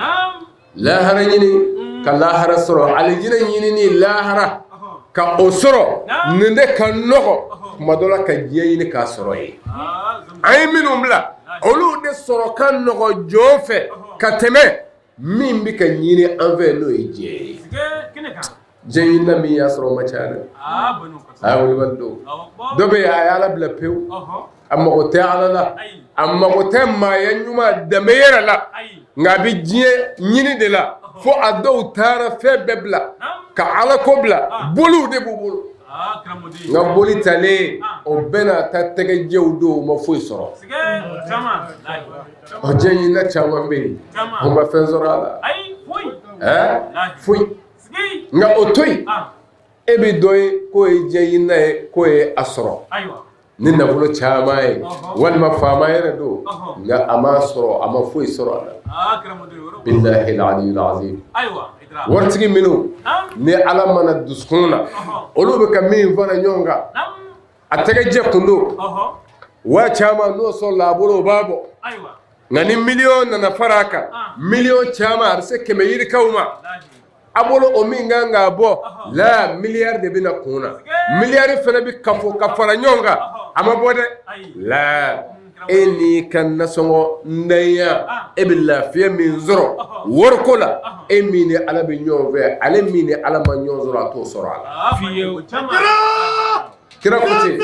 lahara ɲini ka lahara sɔrɔ, alijinɛ ɲinini lahara ka o sɔrɔ, nin de ka nɔgɔ kuma dɔ la ka diɲɛ ɲini k'a sɔrɔ ye. An ye minnu bila, olu de sɔrɔ ka nɔgɔ jɔn fɛ ka tɛmɛ min bɛ ka ɲini an fɛ, n'o ye diɲɛ ye. Diɲɛ ɲinina min y'a sɔrɔ o ma ca dɛ. A ye wulibali don dɔ bɛ yen, a ye Ala bila pewu, a mago tɛ Ala la, a mago tɛ maaya ɲuman danbe yɛrɛ la, nka a bɛ diɲɛ ɲini de la. Fo a dɔw taara fɛn bɛɛ bila ka Ala ko bila, boliw de b'u bolo. Nka boli talen, o bɛɛ n'a ta tɛgɛjɛw don, o ma foyi sɔrɔ. O diɲɛ ɲinina caman bɛ yen, o ma fɛn sɔrɔ a la, ɛɛ foyi. Nka o to yen, e bɛ dɔ ye k'o ye diɲɛ ɲinina ye, k'o ye a sɔrɔ ni nafolo caman ye, walima faama yɛrɛ don, nka a ma sɔrɔ, a ma foyi sɔrɔ a la. Bilahi aliyul azim, waritigi minnu ni Ala mana dusukun na, olu bɛ ka min fara ɲɔgɔn kan, a tɛgɛjɛ kun don, waa caman n'o sɔrɔla a bolo, o b'a bɔ. Nka ni miliyɔn nana fara a kan, miliyɔn caman, a bɛ se 100 yirikaw ma a bolo, o min kan k'a bɔ la, miliyari de bɛna kun na. Miliyari fana bɛ kafo ka fara ɲɔgɔn kan, a ma bɔ dɛ. La e n'i ka nasɔngɔ ntanya, e bɛ lafiya min sɔrɔ wariko la, e min ni Ala bɛ ɲɔgɔn fɛ, ale min ni Ala ma ɲɔgɔn sɔrɔ, a t'o sɔrɔ a la. Kira ko ten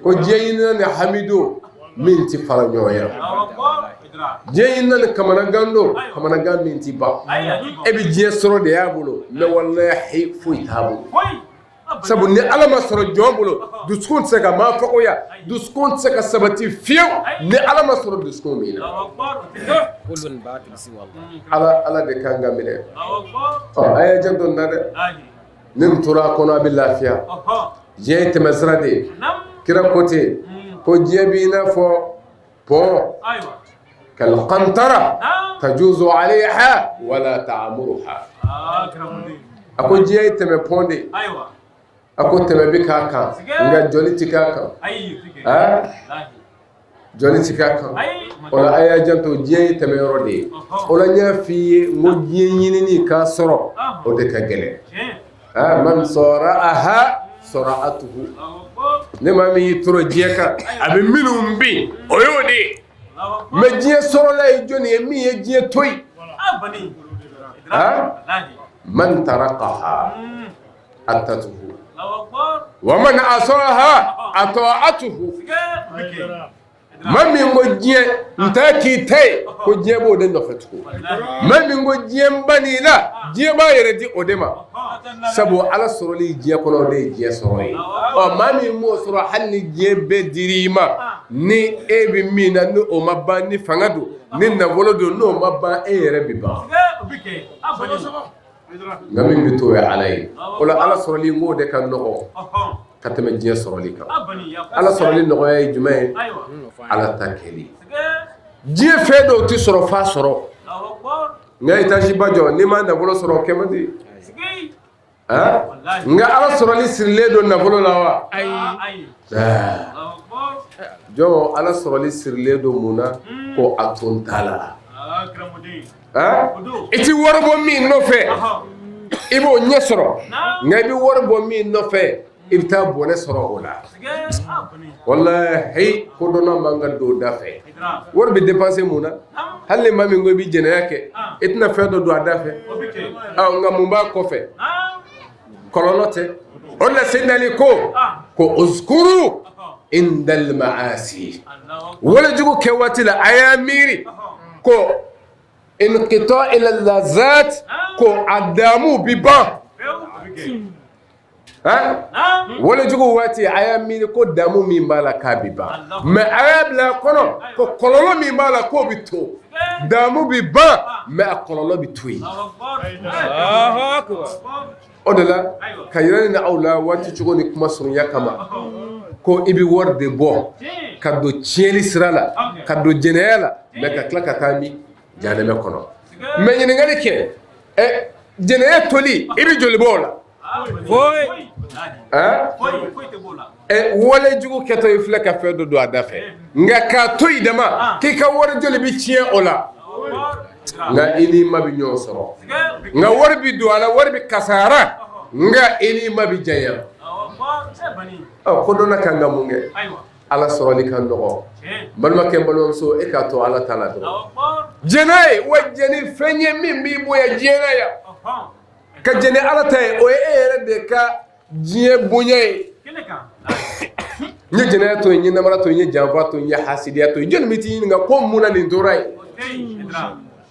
ko diɲɛ ɲinina ni hamido min tɛ fara ɲɔgɔn ya, diɲɛ ɲinina ni kamanagan don, kamanagan min tɛ ban. E bɛ diɲɛ sɔrɔ de y'a bolo, mais walahi foyi t'a bolo. Sabu ni Ala ma sɔrɔ jɔn bolo, dusukun tɛ se ka maa fagoya, dusukun tɛ se ka sabati fiyewu ni Ala ma sɔrɔ dusukun min na. Ala de kan ka minɛ. Ɔ a y'a janto nin na dɛ, ni nin tora a kɔnɔ, a bɛ lafiya. Diɲɛ ye tɛmɛsira de ye. Kira ko ten ko diɲɛ b'i n'a fɔ pont, kalkantara tajuzu alayha wala ta'muruha. A ko diɲɛ ye tɛmɛ pont de ye. A ko tɛmɛ bɛ k'a kan, nka jɔli tɛ k'a kan, jɔli tɛ k'a kan. O la a y'a janto, diɲɛ ye tɛmɛ yɔrɔ de ye. O la n y'a f'i ye n ko diɲɛ ɲinini k'a sɔrɔ, o de ka gɛlɛn. Man sara'aha sara'atuhu, ne maa min y'i toro diɲɛ kan, a bɛ minnu bin, o y'o de ye. Mais diɲɛ sɔrɔla ye jɔnni ye? Min ye diɲɛ to yen. Man tarakaha atatuhu wa man asaha ata'atuhu. Maa min ko diɲɛ n t'a k'i ta ye, ko diɲɛ b'o de nɔfɛ tugun. Maa min ko diɲɛ n ban'i la, diɲɛ b'a yɛrɛ di o de ma. Sabu Ala sɔrɔli diɲɛ kɔnɔ, o de ye diɲɛ sɔrɔ ye. Ɔ maa min m'o sɔrɔ, hali ni diɲɛ bɛɛ dir'i ma, ni e bɛ min na, ni o ma ban, ni fanga don, ni nafolo don, n'o ma ban, e yɛrɛ bɛ ban. Nka min bɛ to, o ye Ala ye. O la Ala sɔrɔli, n k'o de ka nɔgɔ ka tɛmɛ diɲɛ sɔrɔli kan. Ala sɔrɔli nɔgɔya ye jumɛn ye? Ala ta kɛli. Diɲɛ fɛn dɔw tɛ sɔrɔ f'a sɔrɔ. Nka étage ba jɔ, n'i ma nafolo sɔrɔ, o kɛ man di. Nka Ala sɔrɔli sirilen don nafolo la wa? Jɔn, Ala sɔrɔli sirilen don mun na? Ko a to n ta la. I tɛ wari bɔ min nɔfɛ, i b'o ɲɛ sɔrɔ, nka i bɛ wari bɔ min nɔfɛ, i bɛ taa bɔnɛ sɔrɔ o la. Walahi, kodɔnna man ka don da fɛ. Wari bɛ dépenser mun na? Hali ni maa min ko i bɛ jɛnɛya kɛ, i tɛna fɛn dɔ don a da fɛ. Nka mun b'a kɔfɛ? Kɔlɔlɔ tɛ. O de la Seyidina Ali ko ko uzkuru indal maasi, walejugu kɛ waati la, a y'a miiri ko inqita ila lazat, ko a damu bi ban. Walejugu waati, a y'a miiri ko damu min b'a la k'a bi ban, mais a y'a bila a kɔnɔ ko kɔlɔlɔ min b'a la k'o bi to. Damu bi ban, mais a kɔlɔlɔ bi to yen. O de la ka yira ni aw la waati cogo ni kuma surunya kama, ko i bɛ wari de bɔ ka don tiɲɛni sira la, ka don jɛnɛya la, mais ka tila ka taa min jahanamɛ kɔnɔ. Mais ɲininkali kɛ, ɛ jɛnɛya toli, i bɛ joli bɔ o la? Wale jugu kɛtɔ i filɛ ka fɛn dɔ don a da fɛ, nka k'a to i dama k'i ka wari joli bɛ tiɲɛ o la? Nka i n'i ma bɛ ɲɔgɔn sɔrɔ, nka wari bɛ don a la, wari bɛ kasara, nka i n'i ma bɛ janya. Ɔ ko dɔnna kan ka mun kɛ? Ala sɔrɔli ka nɔgɔ. Balimakɛ, balimamuso, e k'a to Ala ta la dɔrɔn. Jɛnɛ ye wa jɛni fɛn ye min b'i bonya diɲɛ na yan. Ka jɛn ni Ala ta ye, o ye e yɛrɛ de ka diɲɛ bonya ye. N ye jɛnɛya to yen, n ye namara to yen, n ye janfa to yen, n ye hasidiya to yen. Jɔnni bɛ t'i ɲininka ko mun na nin tora yen?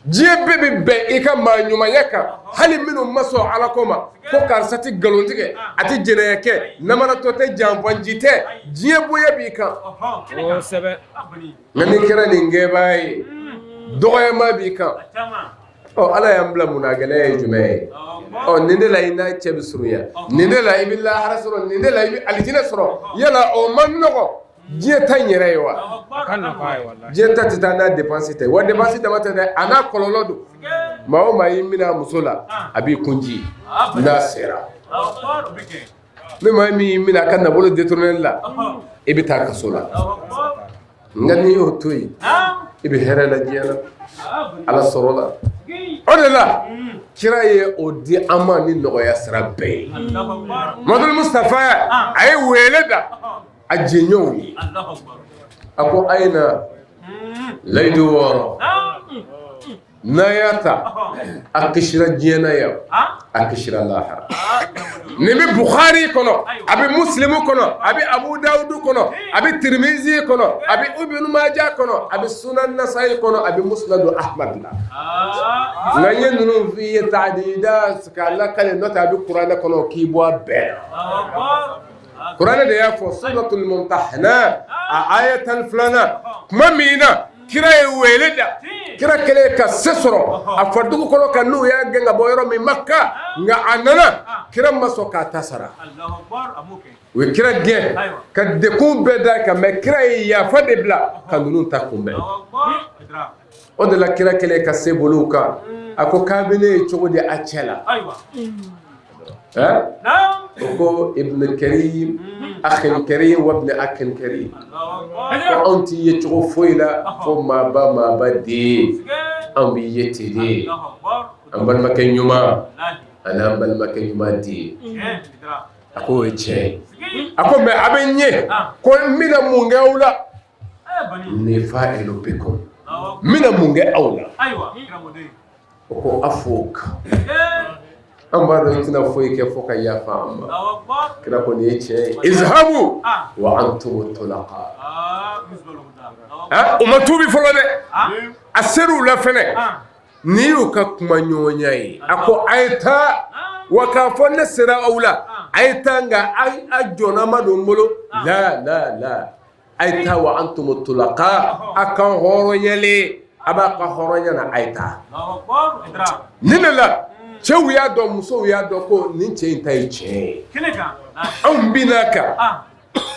Diɲɛ bɛɛ bɛ bɛn i ka maa ɲumanya kan, hali minnu ma sɔn Ala ko ma, ko karisa tɛ nkalon tigɛ, a tɛ jɛnɛya kɛ, namaratɔ tɛ, janfanji tɛ. Diɲɛ bonya b'i kan. Nka n'i kɛra nin kɛbaa ye, dɔgɔyama b'i kan. Ɔ Ala y'an bila mun na? Gɛlɛya ye jumɛn ye? Ɔ nin de la i n'a cɛ bɛ surunya, nin de la i bɛ lahara sɔrɔ, nin de la i bɛ alijinɛ sɔrɔ. Yala o man nɔgɔ diɲɛ ta in yɛrɛ ye wa? Diɲɛ ta tɛ taa n'a dépense tɛ wa. Dépense dama tɛ dɛ, a n'a kɔlɔlɔ don. Maa o maa y'i minɛ a muso la, a b'i kunji n'a sera. Ni maa min y'i minɛ a ka nafolo détourner la, i bɛ taa kaso la. Nka n'i y'o to yen, i bɛ hɛrɛ la diɲɛ na, Ala sɔrɔ la. O de la kira ye o di an ma ni nɔgɔya sira bɛɛ ye. Mamadu Mustafa, a ye wele da a jɛɲɔgɔnw ye, a ko a ye na layidu 6, n'a y'a ta, a kisira diɲɛ na yan, a kisira lahara. Nin bɛ Bukhari kɔnɔ, a bɛ Muslimu kɔnɔ, a bɛ Abu Dawudu kɔnɔ, a bɛ Tirimizi kɔnɔ, a bɛ Ibn Majah kɔnɔ, a bɛ Sunan Nasayi kɔnɔ, a bɛ Musnadu Ahmad la. Nka n ye ninnu f'i ye taadida k'a lakale, n'o tɛ a bɛ kuranɛ kɔnɔ k'i bɔ a bɛɛ la. Kuranɛ de y'a fɔ Suratul Mumtahana, a aya 12nan, tuma min na kira ye wele da. Kira kɛlen ka se sɔrɔ a fa dugu kɔnɔ kan, n'u y'a gɛn ka bɔ yɔrɔ min Maka, nka a nana, kira ma sɔn k'a ta sara. U ye kira gɛn ka dekun bɛɛ da kan, mais kira ye yafa de bila ka ninnu ta kunbɛn. O de la kira kɛlen ka se bolo kan, a ko k'a bɛ ne ye cogo di a cɛ la? O ko ibn karim, akhin karim wa ibn akhin karim. Ko anw t'i ye cogo foyi la fo maaba maaba den. Anw b'i ye ten de, an balimakɛ ɲuman ani an balimakɛ ɲuman den. A ko o ye tiɲɛ ye. A ko mais a bɛ n ye ko n bɛna mun kɛ aw la? Inni fa'ilu bikum, n bɛna mun kɛ aw la? O ko afuk, an b'a dɔn i tɛna foyi kɛ fo ka yafa an ma. Kira ko nin ye tiɲɛ ye. Izhabu wa antum tulaqa. U ma tuubi fɔlɔ dɛ, a ser'u la fɛnɛ. Ni y'u ka kuma ɲɔgɔnya ye, a ko a ye taa wa, k'a fɔ ne sera aw la, a ye taa, nka a jɔnna ma don n bolo la la la. A ye taa wa antum tulaqa, a kan hɔrɔnyalen, a b'a ka hɔrɔnya na, a ye taa. Nin de la cɛw y'a dɔn, musow y'a dɔn ko nin cɛ in ta ye tiɲɛ ye. Anw bin'a kan,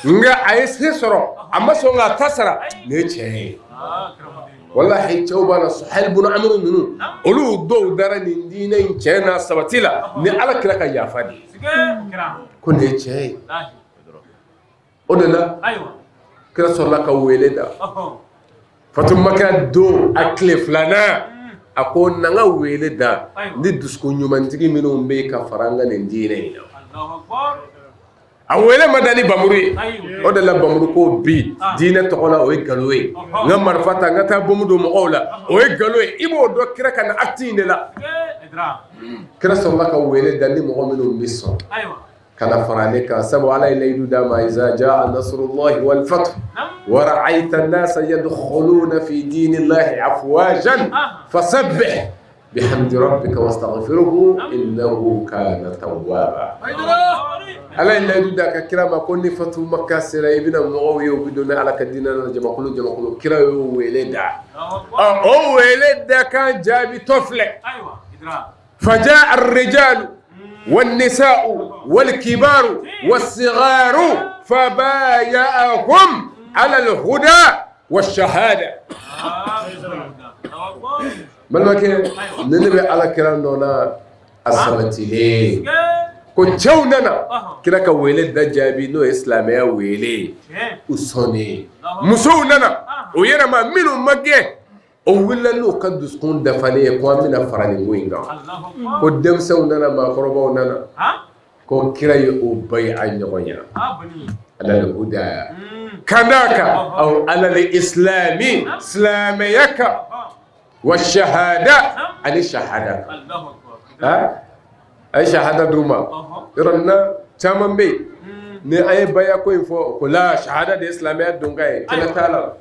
nka a ye se sɔrɔ, a ma sɔn k'a ta sara. Nin ye tiɲɛ ye walahi. Cɛw b'a la, Suhayl bun Amr ninnu, olu dɔw dara nin diinɛ in tiɲɛ n'a sabati la ni Ala kira ka yafa de ye, ko nin ye tiɲɛ ye. O de la kira sɔrɔla ka wele da Fatu Maka don a tile filanan. A ko na ka wele da ni dusukun ɲumantigi minnu bɛ ka fara an ka nin diinɛ in na. A wele ma da ni bamuru ye. O de la bamuru ko bi diinɛ tɔgɔ la, o ye nkalon ye. N ka marifa ta, n ka taa bombe don mɔgɔw la, o ye nkalon ye. I b'o dɔn kira ka na acte in de la. Kira sɔrɔla ka wele da ni mɔgɔ minnu bɛ sɔn ka na fara ale kan, sabu Ala ye layidu d'a ma: iza jaa nasrullahi wal fath wa ra'ayta an-nasa yadkhuluna fi dinillahi afwajan fasabbih bihamdi rabbika wastaghfirhu innahu kana tawwaba. Ala ye layidu d'a ka kira ma ko ni fatu Makka sera, i bɛna mɔgɔw ye, u bɛ don ni Ala ka diinɛ na jamakulu jamakulu. Kira y'o wele da. Ɔ, o wele da kan jaabi tɔ filɛ: فجاء الرجال والنساء والكبار والصغار فبايعهم على الهدى والشهادة. Balimakɛ, ni ne bɛ Ala kira nɔ na, a sabatilen ko cɛw nana kira ka wele da jaabi, n'o ye silamɛya wele ye, u sɔnnen. Musow nana o yɛrɛ ma, minnu ma gɛn, o wulila n'u ka dusukun dafalen ye ko an bɛna fara nin ko in kan. Ko denmisɛnw nana, maakɔrɔbaw nana, ko kira ye o bayi a ɲɔgɔn ye على الهدى, ka d'a kan aw على الإسلام, silamɛya kan, والشهادة, ani shahada kan. A ye shahada d'u ma. Yɔrɔ na caman bɛ yen, ni an ye baya ko in fɔ ko la shahada de ye silamɛya donka ye, kɛlɛ t'a la.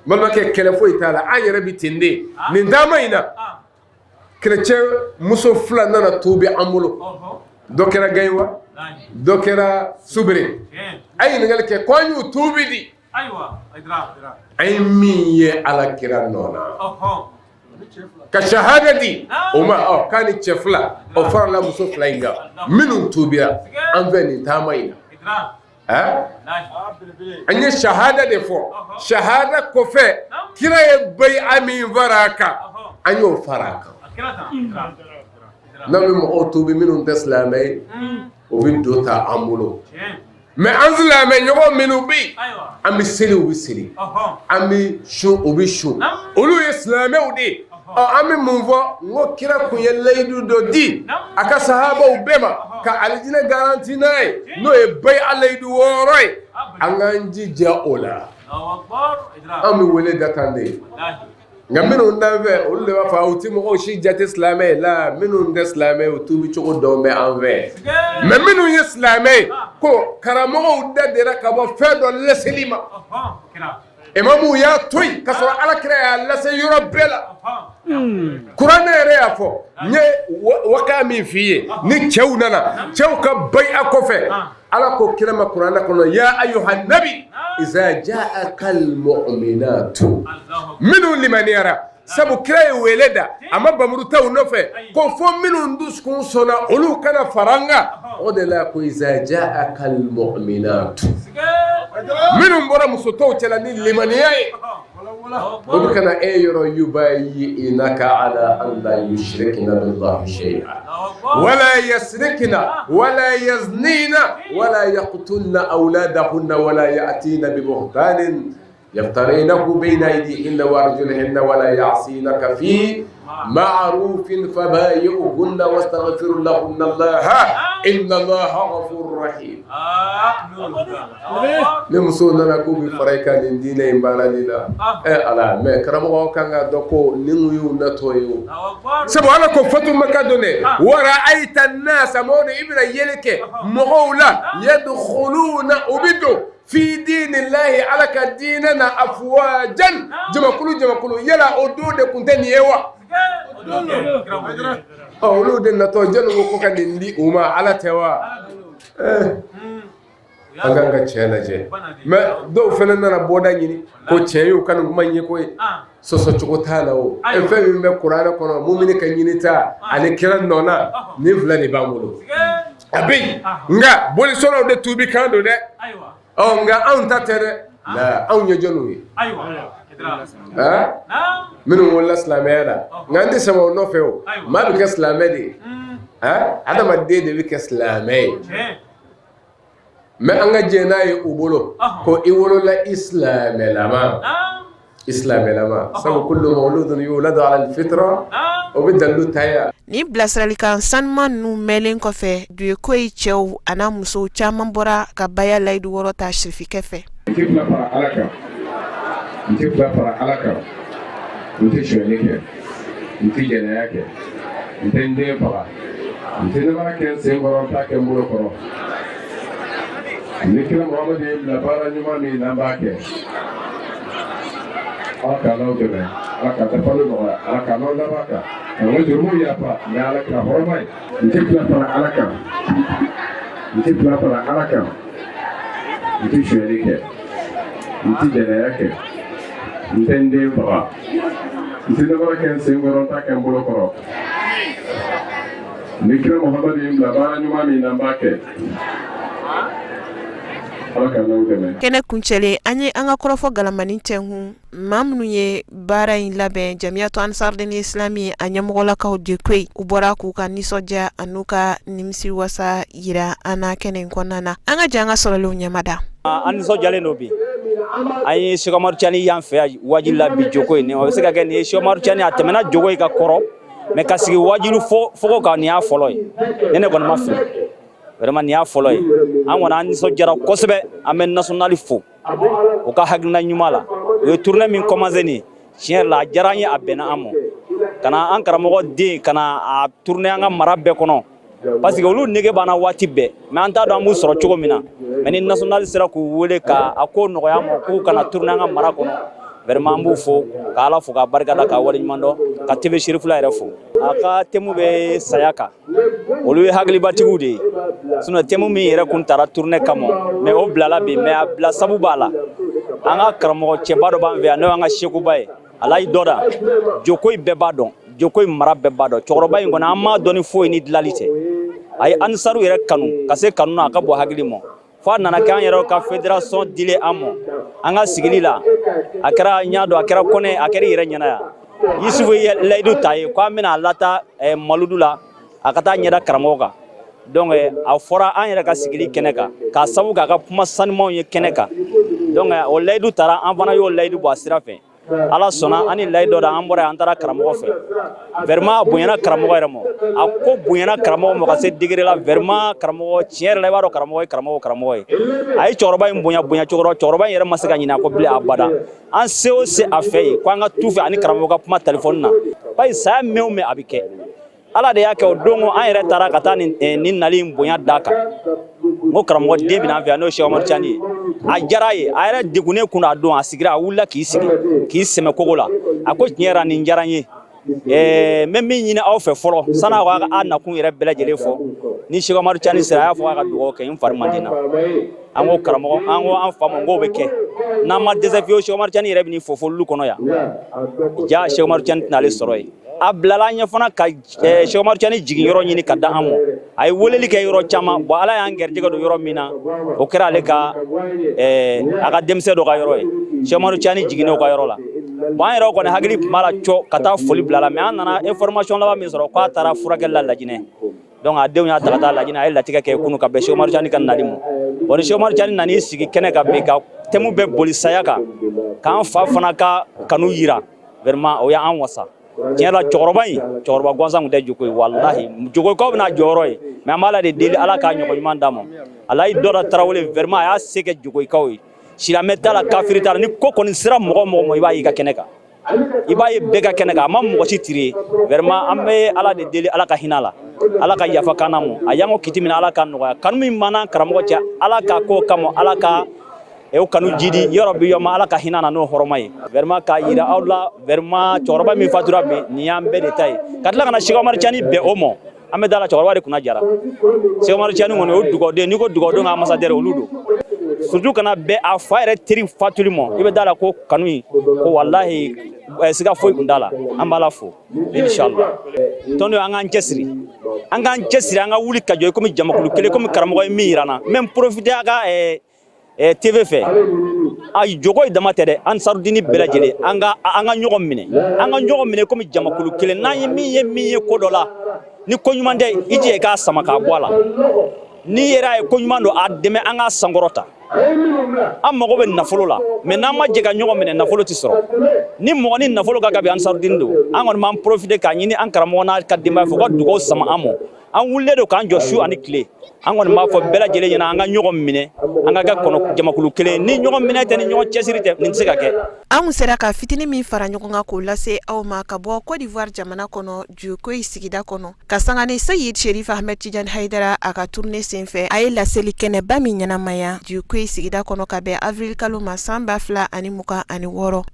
Balimakɛ, kɛlɛ foyi t'a la. An yɛrɛ bɛ ten de. Nin taama in na, chrétien muso fila nana tuubi an bolo. Dɔ kɛra Gayiwa, dɔ kɛra Subere. A ye ɲininkali kɛ ko an y'u tuubi di, an ye min ye Ala kira nɔ na ka shahada di o ma. Ɔ, k'a ni cɛ fila, o farala muso fila in kan minnu tuubira an fɛ nin taama in na. An ye shahada de fɔ. Shahada kɔfɛ, kira ye bayi min fara a kan, an y'o fara a kan. N'an bɛ mɔgɔw tuubi minnu tɛ silamɛ ye, o bɛ don ta an bolo. Mais an silamɛ ɲɔgɔn minnu bɛ yen, an bɛ seli, u bɛ seli, an bɛ sun, u bɛ sun, olu ye silamɛw de ye. Ɔ, an bɛ mun fɔ? N ko kira kun ye layidu dɔ di a ka sahabaw bɛɛ ma ka alijinɛ garanti n'a ye, n'o ye bayi a layidu 6 ye. An k'an jija o la. An bɛ wele da tan de ye. Nka minnu t'an fɛ, olu de b'a fɔ u ti mɔgɔw si jate silamɛ ye la. Minnu tɛ silamɛ ye, u tuubi cogo dɔn bɛ an fɛ. Mais minnu ye silamɛ ye, ko karamɔgɔw da dera ka bɔ fɛn dɔ laseli ma, imamuw y'a to yen ka sɔrɔ Ala kira y'a lase yɔrɔ bɛɛ la. Kuranɛ yɛrɛ y'a fɔ. N ye waka min f'i ye, ni cɛw nana, cɛw ka bayi a kɔfɛ, Ala ko kira ma kuranɛ kɔnɔ: يا أيها النبي إذا جاءك المؤمنات, minnu limaniyara. Sabu kira ye wele da, a ma bamuru taw nɔfɛ ko fo minnu dusukun sɔnna, olu kana fara an kan. O de la ko إذا جاءك المؤمنات, minnu bɔra muso tɔw cɛla ni limaniya ye, o bɛ kana e yɔrɔ: يبايعنك على أن لا يشركن بالله شيئا ولا يسرقن ولا يزنين ولا يقتلن أولادهن ولا يأتين ببهتان يفترينه بين أيديهن وأرجلهن ولا يعصينك في معروف فبايعهن واستغفر لهن الله إن الله غفور رحيم. Ni muso nana k'u bɛ fara i kan nin diinɛ in baarali la, ɛ Ala, mais karamɔgɔ kan ka dɔn ko nin y'u natɔ ye. O sabu Ala ko fatu Maka don dɛ: ورأيت الناس, mɔgɔw de, i bɛna yeli kɛ mɔgɔw la, يدخلون, u bɛ don, في دين الله, Ala ka diinɛ na, أفواجا, jamakulu jamakulu. Yala o don de tun tɛ nin ye wa? Ɔ, olu de natɔ, jɔnni ko ka nin di u ma? Ala tɛ wa? An k'an ka cɛ lajɛ. Mais dɔw fana nana bɔda ɲini ko cɛ y'u ka nin kuma in ye koyi. Sɔsɔ cogo t'a la. O e fɛn min bɛ kuranɛ kɔnɔ, mumini ka ɲini ta ani kira nɔ na, nin fila de b'an bolo, a bɛ yen. Nka bolisɔnnaw de tuubi kan don dɛ. Ɔ, nka anw ta tɛ dɛ. La anw ye jɔnniw ye minnu wolola silamɛya la? Nka an tɛ sama o nɔfɛ. O maa bɛ kɛ silamɛ de ye, adamaden de bɛ kɛ silamɛ ye. Mais an ka jɛ n'a ye u bolo ko i wolola i silamɛlama. I silamɛlama sabu kullu mawludun yuladu ala alfitra o bɛ dalilu ta yan. Nin bilasiralikan sanuman ninnu mɛnlen kɔfɛ, Duekoyi cɛw an'a musow caman bɔra ka baya layidu wɔrɔ ta sirifikɛ fɛ. N tɛ fila fara Ala kan, n tɛ fila fara Ala kan, n tɛ sonyali kɛ, n tɛ jɛnɛya kɛ, n tɛ n den faga, n tɛ namara kɛ n sen kɔrɔ, n t'a kɛ n bolo kɔrɔ. Ni kira Muhamadu ye n bila baara ɲuman min na, n b'a kɛ. Ala k'an n'aw dɛmɛ, Ala ka dafali nɔgɔya, Ala k'an n'aw laban kan, k'an ka jurumu yafa ni Ala kira hɔrɔma ye. N tɛ fila fara Ala kan, n tɛ fila fara Ala kan, n tɛ sonyali kɛ, n tɛ jɛnɛya kɛ, n tɛ n den faga, n tɛ namara kɛ n sen kɔrɔ, n t'a kɛ n bolo kɔrɔ. Ni kira Muhamadu ye n bila baara ɲuman min na, n b'a kɛ. Ala k'an n'aw dɛmɛ. Kɛnɛ kuncɛlen, an ye an ka kɔrɔfɔ galamani tɛnkun maa minnu ye baara in labɛn, Jamiyatu Ansardini Islami a ɲɛmɔgɔlakaw Duekoyi, u bɔra k'u ka nisɔndiya an'u ka nimisi wasa yira an na kɛnɛ in kɔnɔna na. An ka jɛ an ka sɔrɔlenw ɲɛmada. An nisɔndiyalen don bi. An ye Sɛki Umaru Cani y'an fɛ yan waajuli la bi Jokoyi. Nin o bɛ se ka kɛ nin ye Sɛki Umaru Cani, a tɛmɛna Jokoyi ka kɔrɔ, mais ka sigi waajuli fogo kan, nin y'a fɔlɔ ye. Ni ne kɔni ma fili, vraiment nin y'a fɔlɔ ye. An kɔni, an nisɔndiyara kosɛbɛ. An bɛ national fo u ka hakilina ɲuman la. U ye tournée min commencé nin, tiɲɛ yɛrɛ la, a diyara an ye, a bɛnna an ma. Ka na an karamɔgɔ den ka na a tournée an ka mara bɛɛ kɔnɔ, parce que olu nege b'an na waati bɛɛ, mais an t'a dɔn an b'u sɔrɔ cogo min na. Mais ni national sera k'u wele ka a ko nɔgɔya ma k'u kana tournée an ka mara kɔnɔ, vraiment an b'u fo, ka Ala fo, k'a barika da, k'a waleɲuman dɔn, ka TV Cherifla yɛrɛ fo. A ka thème bɛ saya kan. Olu ye hakilibatigiw de ye, sinon thème min yɛrɛ kun taara tournée kama, mais o bilala bi, mais a bila sabu b'a la. An ka karamɔgɔ cɛba dɔ b'an fɛ yan, n'o y'an ka sekuba ye, Alayi Dɔda. Jokoyi bɛɛ b'a dɔn, Jokoyi mara bɛɛ b'a dɔn. Cɛkɔrɔba in kɔni, an m'a dɔn ni foyi ni dilali tɛ. A ye Ansaru yɛrɛ kanu ka se kanu na, a ka bɔ hakili ma, fo a nana kɛ an yɛrɛ ka fédération dilen an ma an ka sigili la. A kɛra n y'a dɔn, a kɛra kɔnɛ, a kɛra i yɛrɛ ɲɛna yan. Yusufu ye layidu ta ye ko an bɛna a lata maludu la, a ka taa ɲɛda karamɔgɔ kan. Donc a fɔra an yɛrɛ ka sigili kɛnɛ kan, k'a sabu k'a ka kuma sanumanw ye kɛnɛ kan. Donc o layidu taara, an fana y'o layidu bɔ a sira fɛ. Ala sɔnna, an ni layi dɔ da, an bɔra yan, an taara karamɔgɔ fɛ. Vraiment a bonyana karamɔgɔ yɛrɛ ma, a ko bonyana karamɔgɔ ma ka se degré la. Vraiment karamɔgɔ, tiɲɛ yɛrɛ la, i b'a dɔn karamɔgɔ ye karamɔgɔ karamɔgɔ ye. A ye cɛkɔrɔba in bonya bonya cogo dɔ, cɛkɔrɔba in yɛrɛ ma se ka ɲinɛ a kɔ bilen abada. An se o se a fɛ yen ko an ka tu fɛ ani karamɔgɔ ka kuma telefɔni na, bayi saya mɛn o mɛn a bɛ kɛ. Ala de y'a kɛ o don ko an yɛrɛ taara ka taa nin nin nali in bonya d'a kan. N ko karamɔgɔ den bɛna an fɛ yan, n'o ye Sɛki Umaru Cani ye. A diyara a ye, a yɛrɛ degunnen kun a don, a sigira, a wulila k'i sigi k'i sɛmɛ kogo la. A ko tiɲɛ yɛrɛ, nin diyara n ye. N bɛ min ɲini aw fɛ fɔlɔ, sani aw ka a nakun yɛrɛ bɛɛ lajɛlen fɔ, ni Sɛki Umaru Cani sera, a y'a fɔ k'a ka dugawu kɛ, n fari man di n na. An ko karamɔgɔ, an ko an fa ma, n k'o bɛ kɛ n'an ma dɛsɛ fiyewu. Sɛki Umaru Cani yɛrɛ bɛ n'i fo fo lu kɔnɔ yan. Ja Sɛki Umaru Cani tɛna ale sɔrɔ yen. A bilala an ɲɛ fana ka Sɛki Umaru Cani jigin yɔrɔ ɲini ka da an ma. A ye weleli kɛ yɔrɔ caman. Bon, Ala y'an garijɛgɛ don yɔrɔ min na, o kɛra ale ka a ka denmisɛn dɔ ka yɔrɔ ye. Sɛki Umaru Cani jiginnen o ka yɔrɔ la. Bon, an yɛrɛ kɔni hakili tun b'a la cɔ ka taa foli bila la, mais an nana information laban min sɔrɔ, k'a taara furakɛli la Lajinɛ. Donc a denw y'a ta ka taa Lajinɛ. A ye latigɛ kɛ kunu ka bɛn Sɛki Umaru Cani ka nali ma. Bon, ni Sɛki Umaru Cani nan'i sigi kɛnɛ kan bi ka thème bɛɛ boli saya kan, k'an fa fana ka kanu yira, vraiment o y'an wasa tiɲɛ la. Cɛkɔrɔba in, cɛkɔrɔba gansan tun tɛ Jokoyi, walahi. Jokoyikaw bɛna jɔyɔrɔ ye, mais an b'Ala de deli, Ala k'a ɲɔgɔn ɲuman d'a ma. Alayi Dɔda Tarawele, vraiment a y'a se kɛ Jokoyikaw ye. Silamɛ t'a la, kafiri t'a la, ni ko kɔni sera mɔgɔ mɔgɔ ma, i b'a ye i ka kɛnɛ kan, i b'a ye bɛɛ ka kɛnɛ kan. A ma mɔgɔ si tiri. Vraiment an bɛ Ala de deli, Ala ka hinɛ la, Ala ka yafa kana ma. A y'an ko kiti min, Ala ka nɔgɔya. Kanu min b'an n'an karamɔgɔ cɛ, Ala ka k'o kama, Ala ka o kanu jidi yɔrɔ bi yɔrɔ, Ala ka hinɛ na n'o hɔrɔma ye. Vraiment k'a yira aw la, vraiment cɛkɔrɔba min fatura bi, nin y'an bɛɛ de ta ye. Ka tila ka na Sɛki Umaru Cani bɛn o ma, an bɛ da la, cɛkɔrɔba de kunna jara. Sɛki Umaru Cani kɔni, o dugawuden, n'i ko dugawuden ka ambassadeur, olu don. Surtout kana bɛn a fa yɛrɛ teri fatuli ma, i bɛ da la ko kanu in ko walahi siga foyi kun t'a la. An b'Ala fo, inshallah. Tɔnden, an k'an cɛsiri, an k'an cɛsiri, an ka wuli ka jɔ komi jamakulu kelen, komi karamɔgɔ ye min yira n na. N bɛ n profiter a ka TV fɛ. Ayi, Jokoyi dama tɛ dɛ, Ansarudini bɛɛ lajɛlen, an ka ɲɔgɔn minɛ, an ka ɲɔgɔn minɛ komi jamakulu kelen. N'an ye min ye ko dɔ la, ni ko ɲuman tɛ, i jija i k'a sama k'a bɔ a la. N'i yɛrɛ ye ko ɲuman don, a dɛmɛ, an k'a sankɔrɔta. An mago bɛ nafolo la, mais n'an ma jɛ ka ɲɔgɔn minɛ, nafolo tɛ sɔrɔ. Ni mɔgɔ ni nafolo ka gabi, Ansarudini don. An kɔni b'an profiter k'a ɲini an karamɔgɔ n'a ka denbaya fɛ, u ka dugawu sama an ma. An wulilen don k'an jɔ su ani tile. An kɔni b'a fɔ bɛɛ lajɛlen ɲɛna, an ka ɲɔgɔn minɛ, an ka kɛ kɔnɔ jamakulu kelen. Ni ɲɔgɔn minɛ tɛ, ni ɲɔgɔn cɛsiri tɛ, nin tɛ se ka kɛ. An kun sera ka fitinin min fara ɲɔgɔn kan k'o lase aw ma ka bɔ Côte d'Ivoire jamana kɔnɔ, Duekoyi sigida kɔnɔ, ka sanga ni Seyid Sherif Ahmed Tidiane Haidara a ka tournée senfɛ, a ye laseli kɛnɛba min ɲɛnamaya Duekoyi sigida kɔnɔ ka bɛn avril kalo ma san 2026,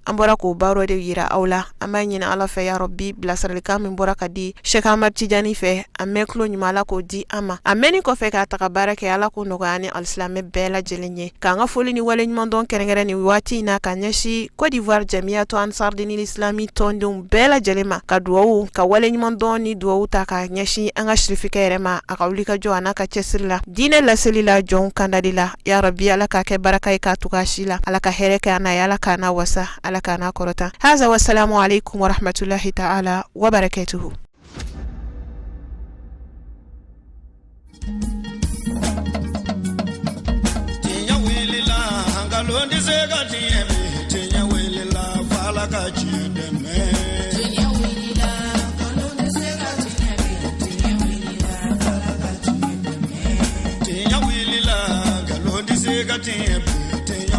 an bɔra k'o baaro de yira aw la. An b'a ɲini Ala fɛ, ya Rabbi, bilasiralikan min bɔra ka di Sheikh Ahmad Tidiane fɛ, a mɛn tulo ɲuman, Ala k'o di an ma. A mɛnni kɔfɛ k'a ta ka baara kɛ, Ala k'o nɔgɔya ni alisilamɛ bɛɛ lajɛlen ye. K'an ka foli ni waleɲumandɔn kɛrɛnkɛrɛn nin waati in na ka ɲɛsin Côte d'Ivoire Jamiyatu Ansardini Islami tɔndenw bɛɛ lajɛlen ma, ka duwawu ka waleɲumandɔn ni duwawu ta ka ɲɛsin an ka sirifikɛ yɛrɛ ma, a ka wulikajɔ a n'a ka cɛsiri la diinɛ laseli la, jɔnw kandali la. Ya Rabbi, Ala k'a kɛ baraka ye k'a tugu a si la. Ala ka hɛrɛ kɛ an n'a ye, Ala k'an n'a wasa, Ala k'an n'a kɔrɔta. Haza wasalamu alaikum warahmatullahi ta'ala wa barakatuhu. Tiɲɛ wulila, nkalon tɛ se ka tiɲɛ bi. Tiɲɛ wulila, f'Ala ka tiɲɛ dɛmɛ. Tiɲɛ wulila, nkalon tɛ se ka tiɲɛ bi. Tiɲɛ wulila, f'Ala ka tiɲɛ dɛmɛ. Tiɲɛ wulila, nkalon tɛ se ka tiɲɛ bi. Tiɲɛ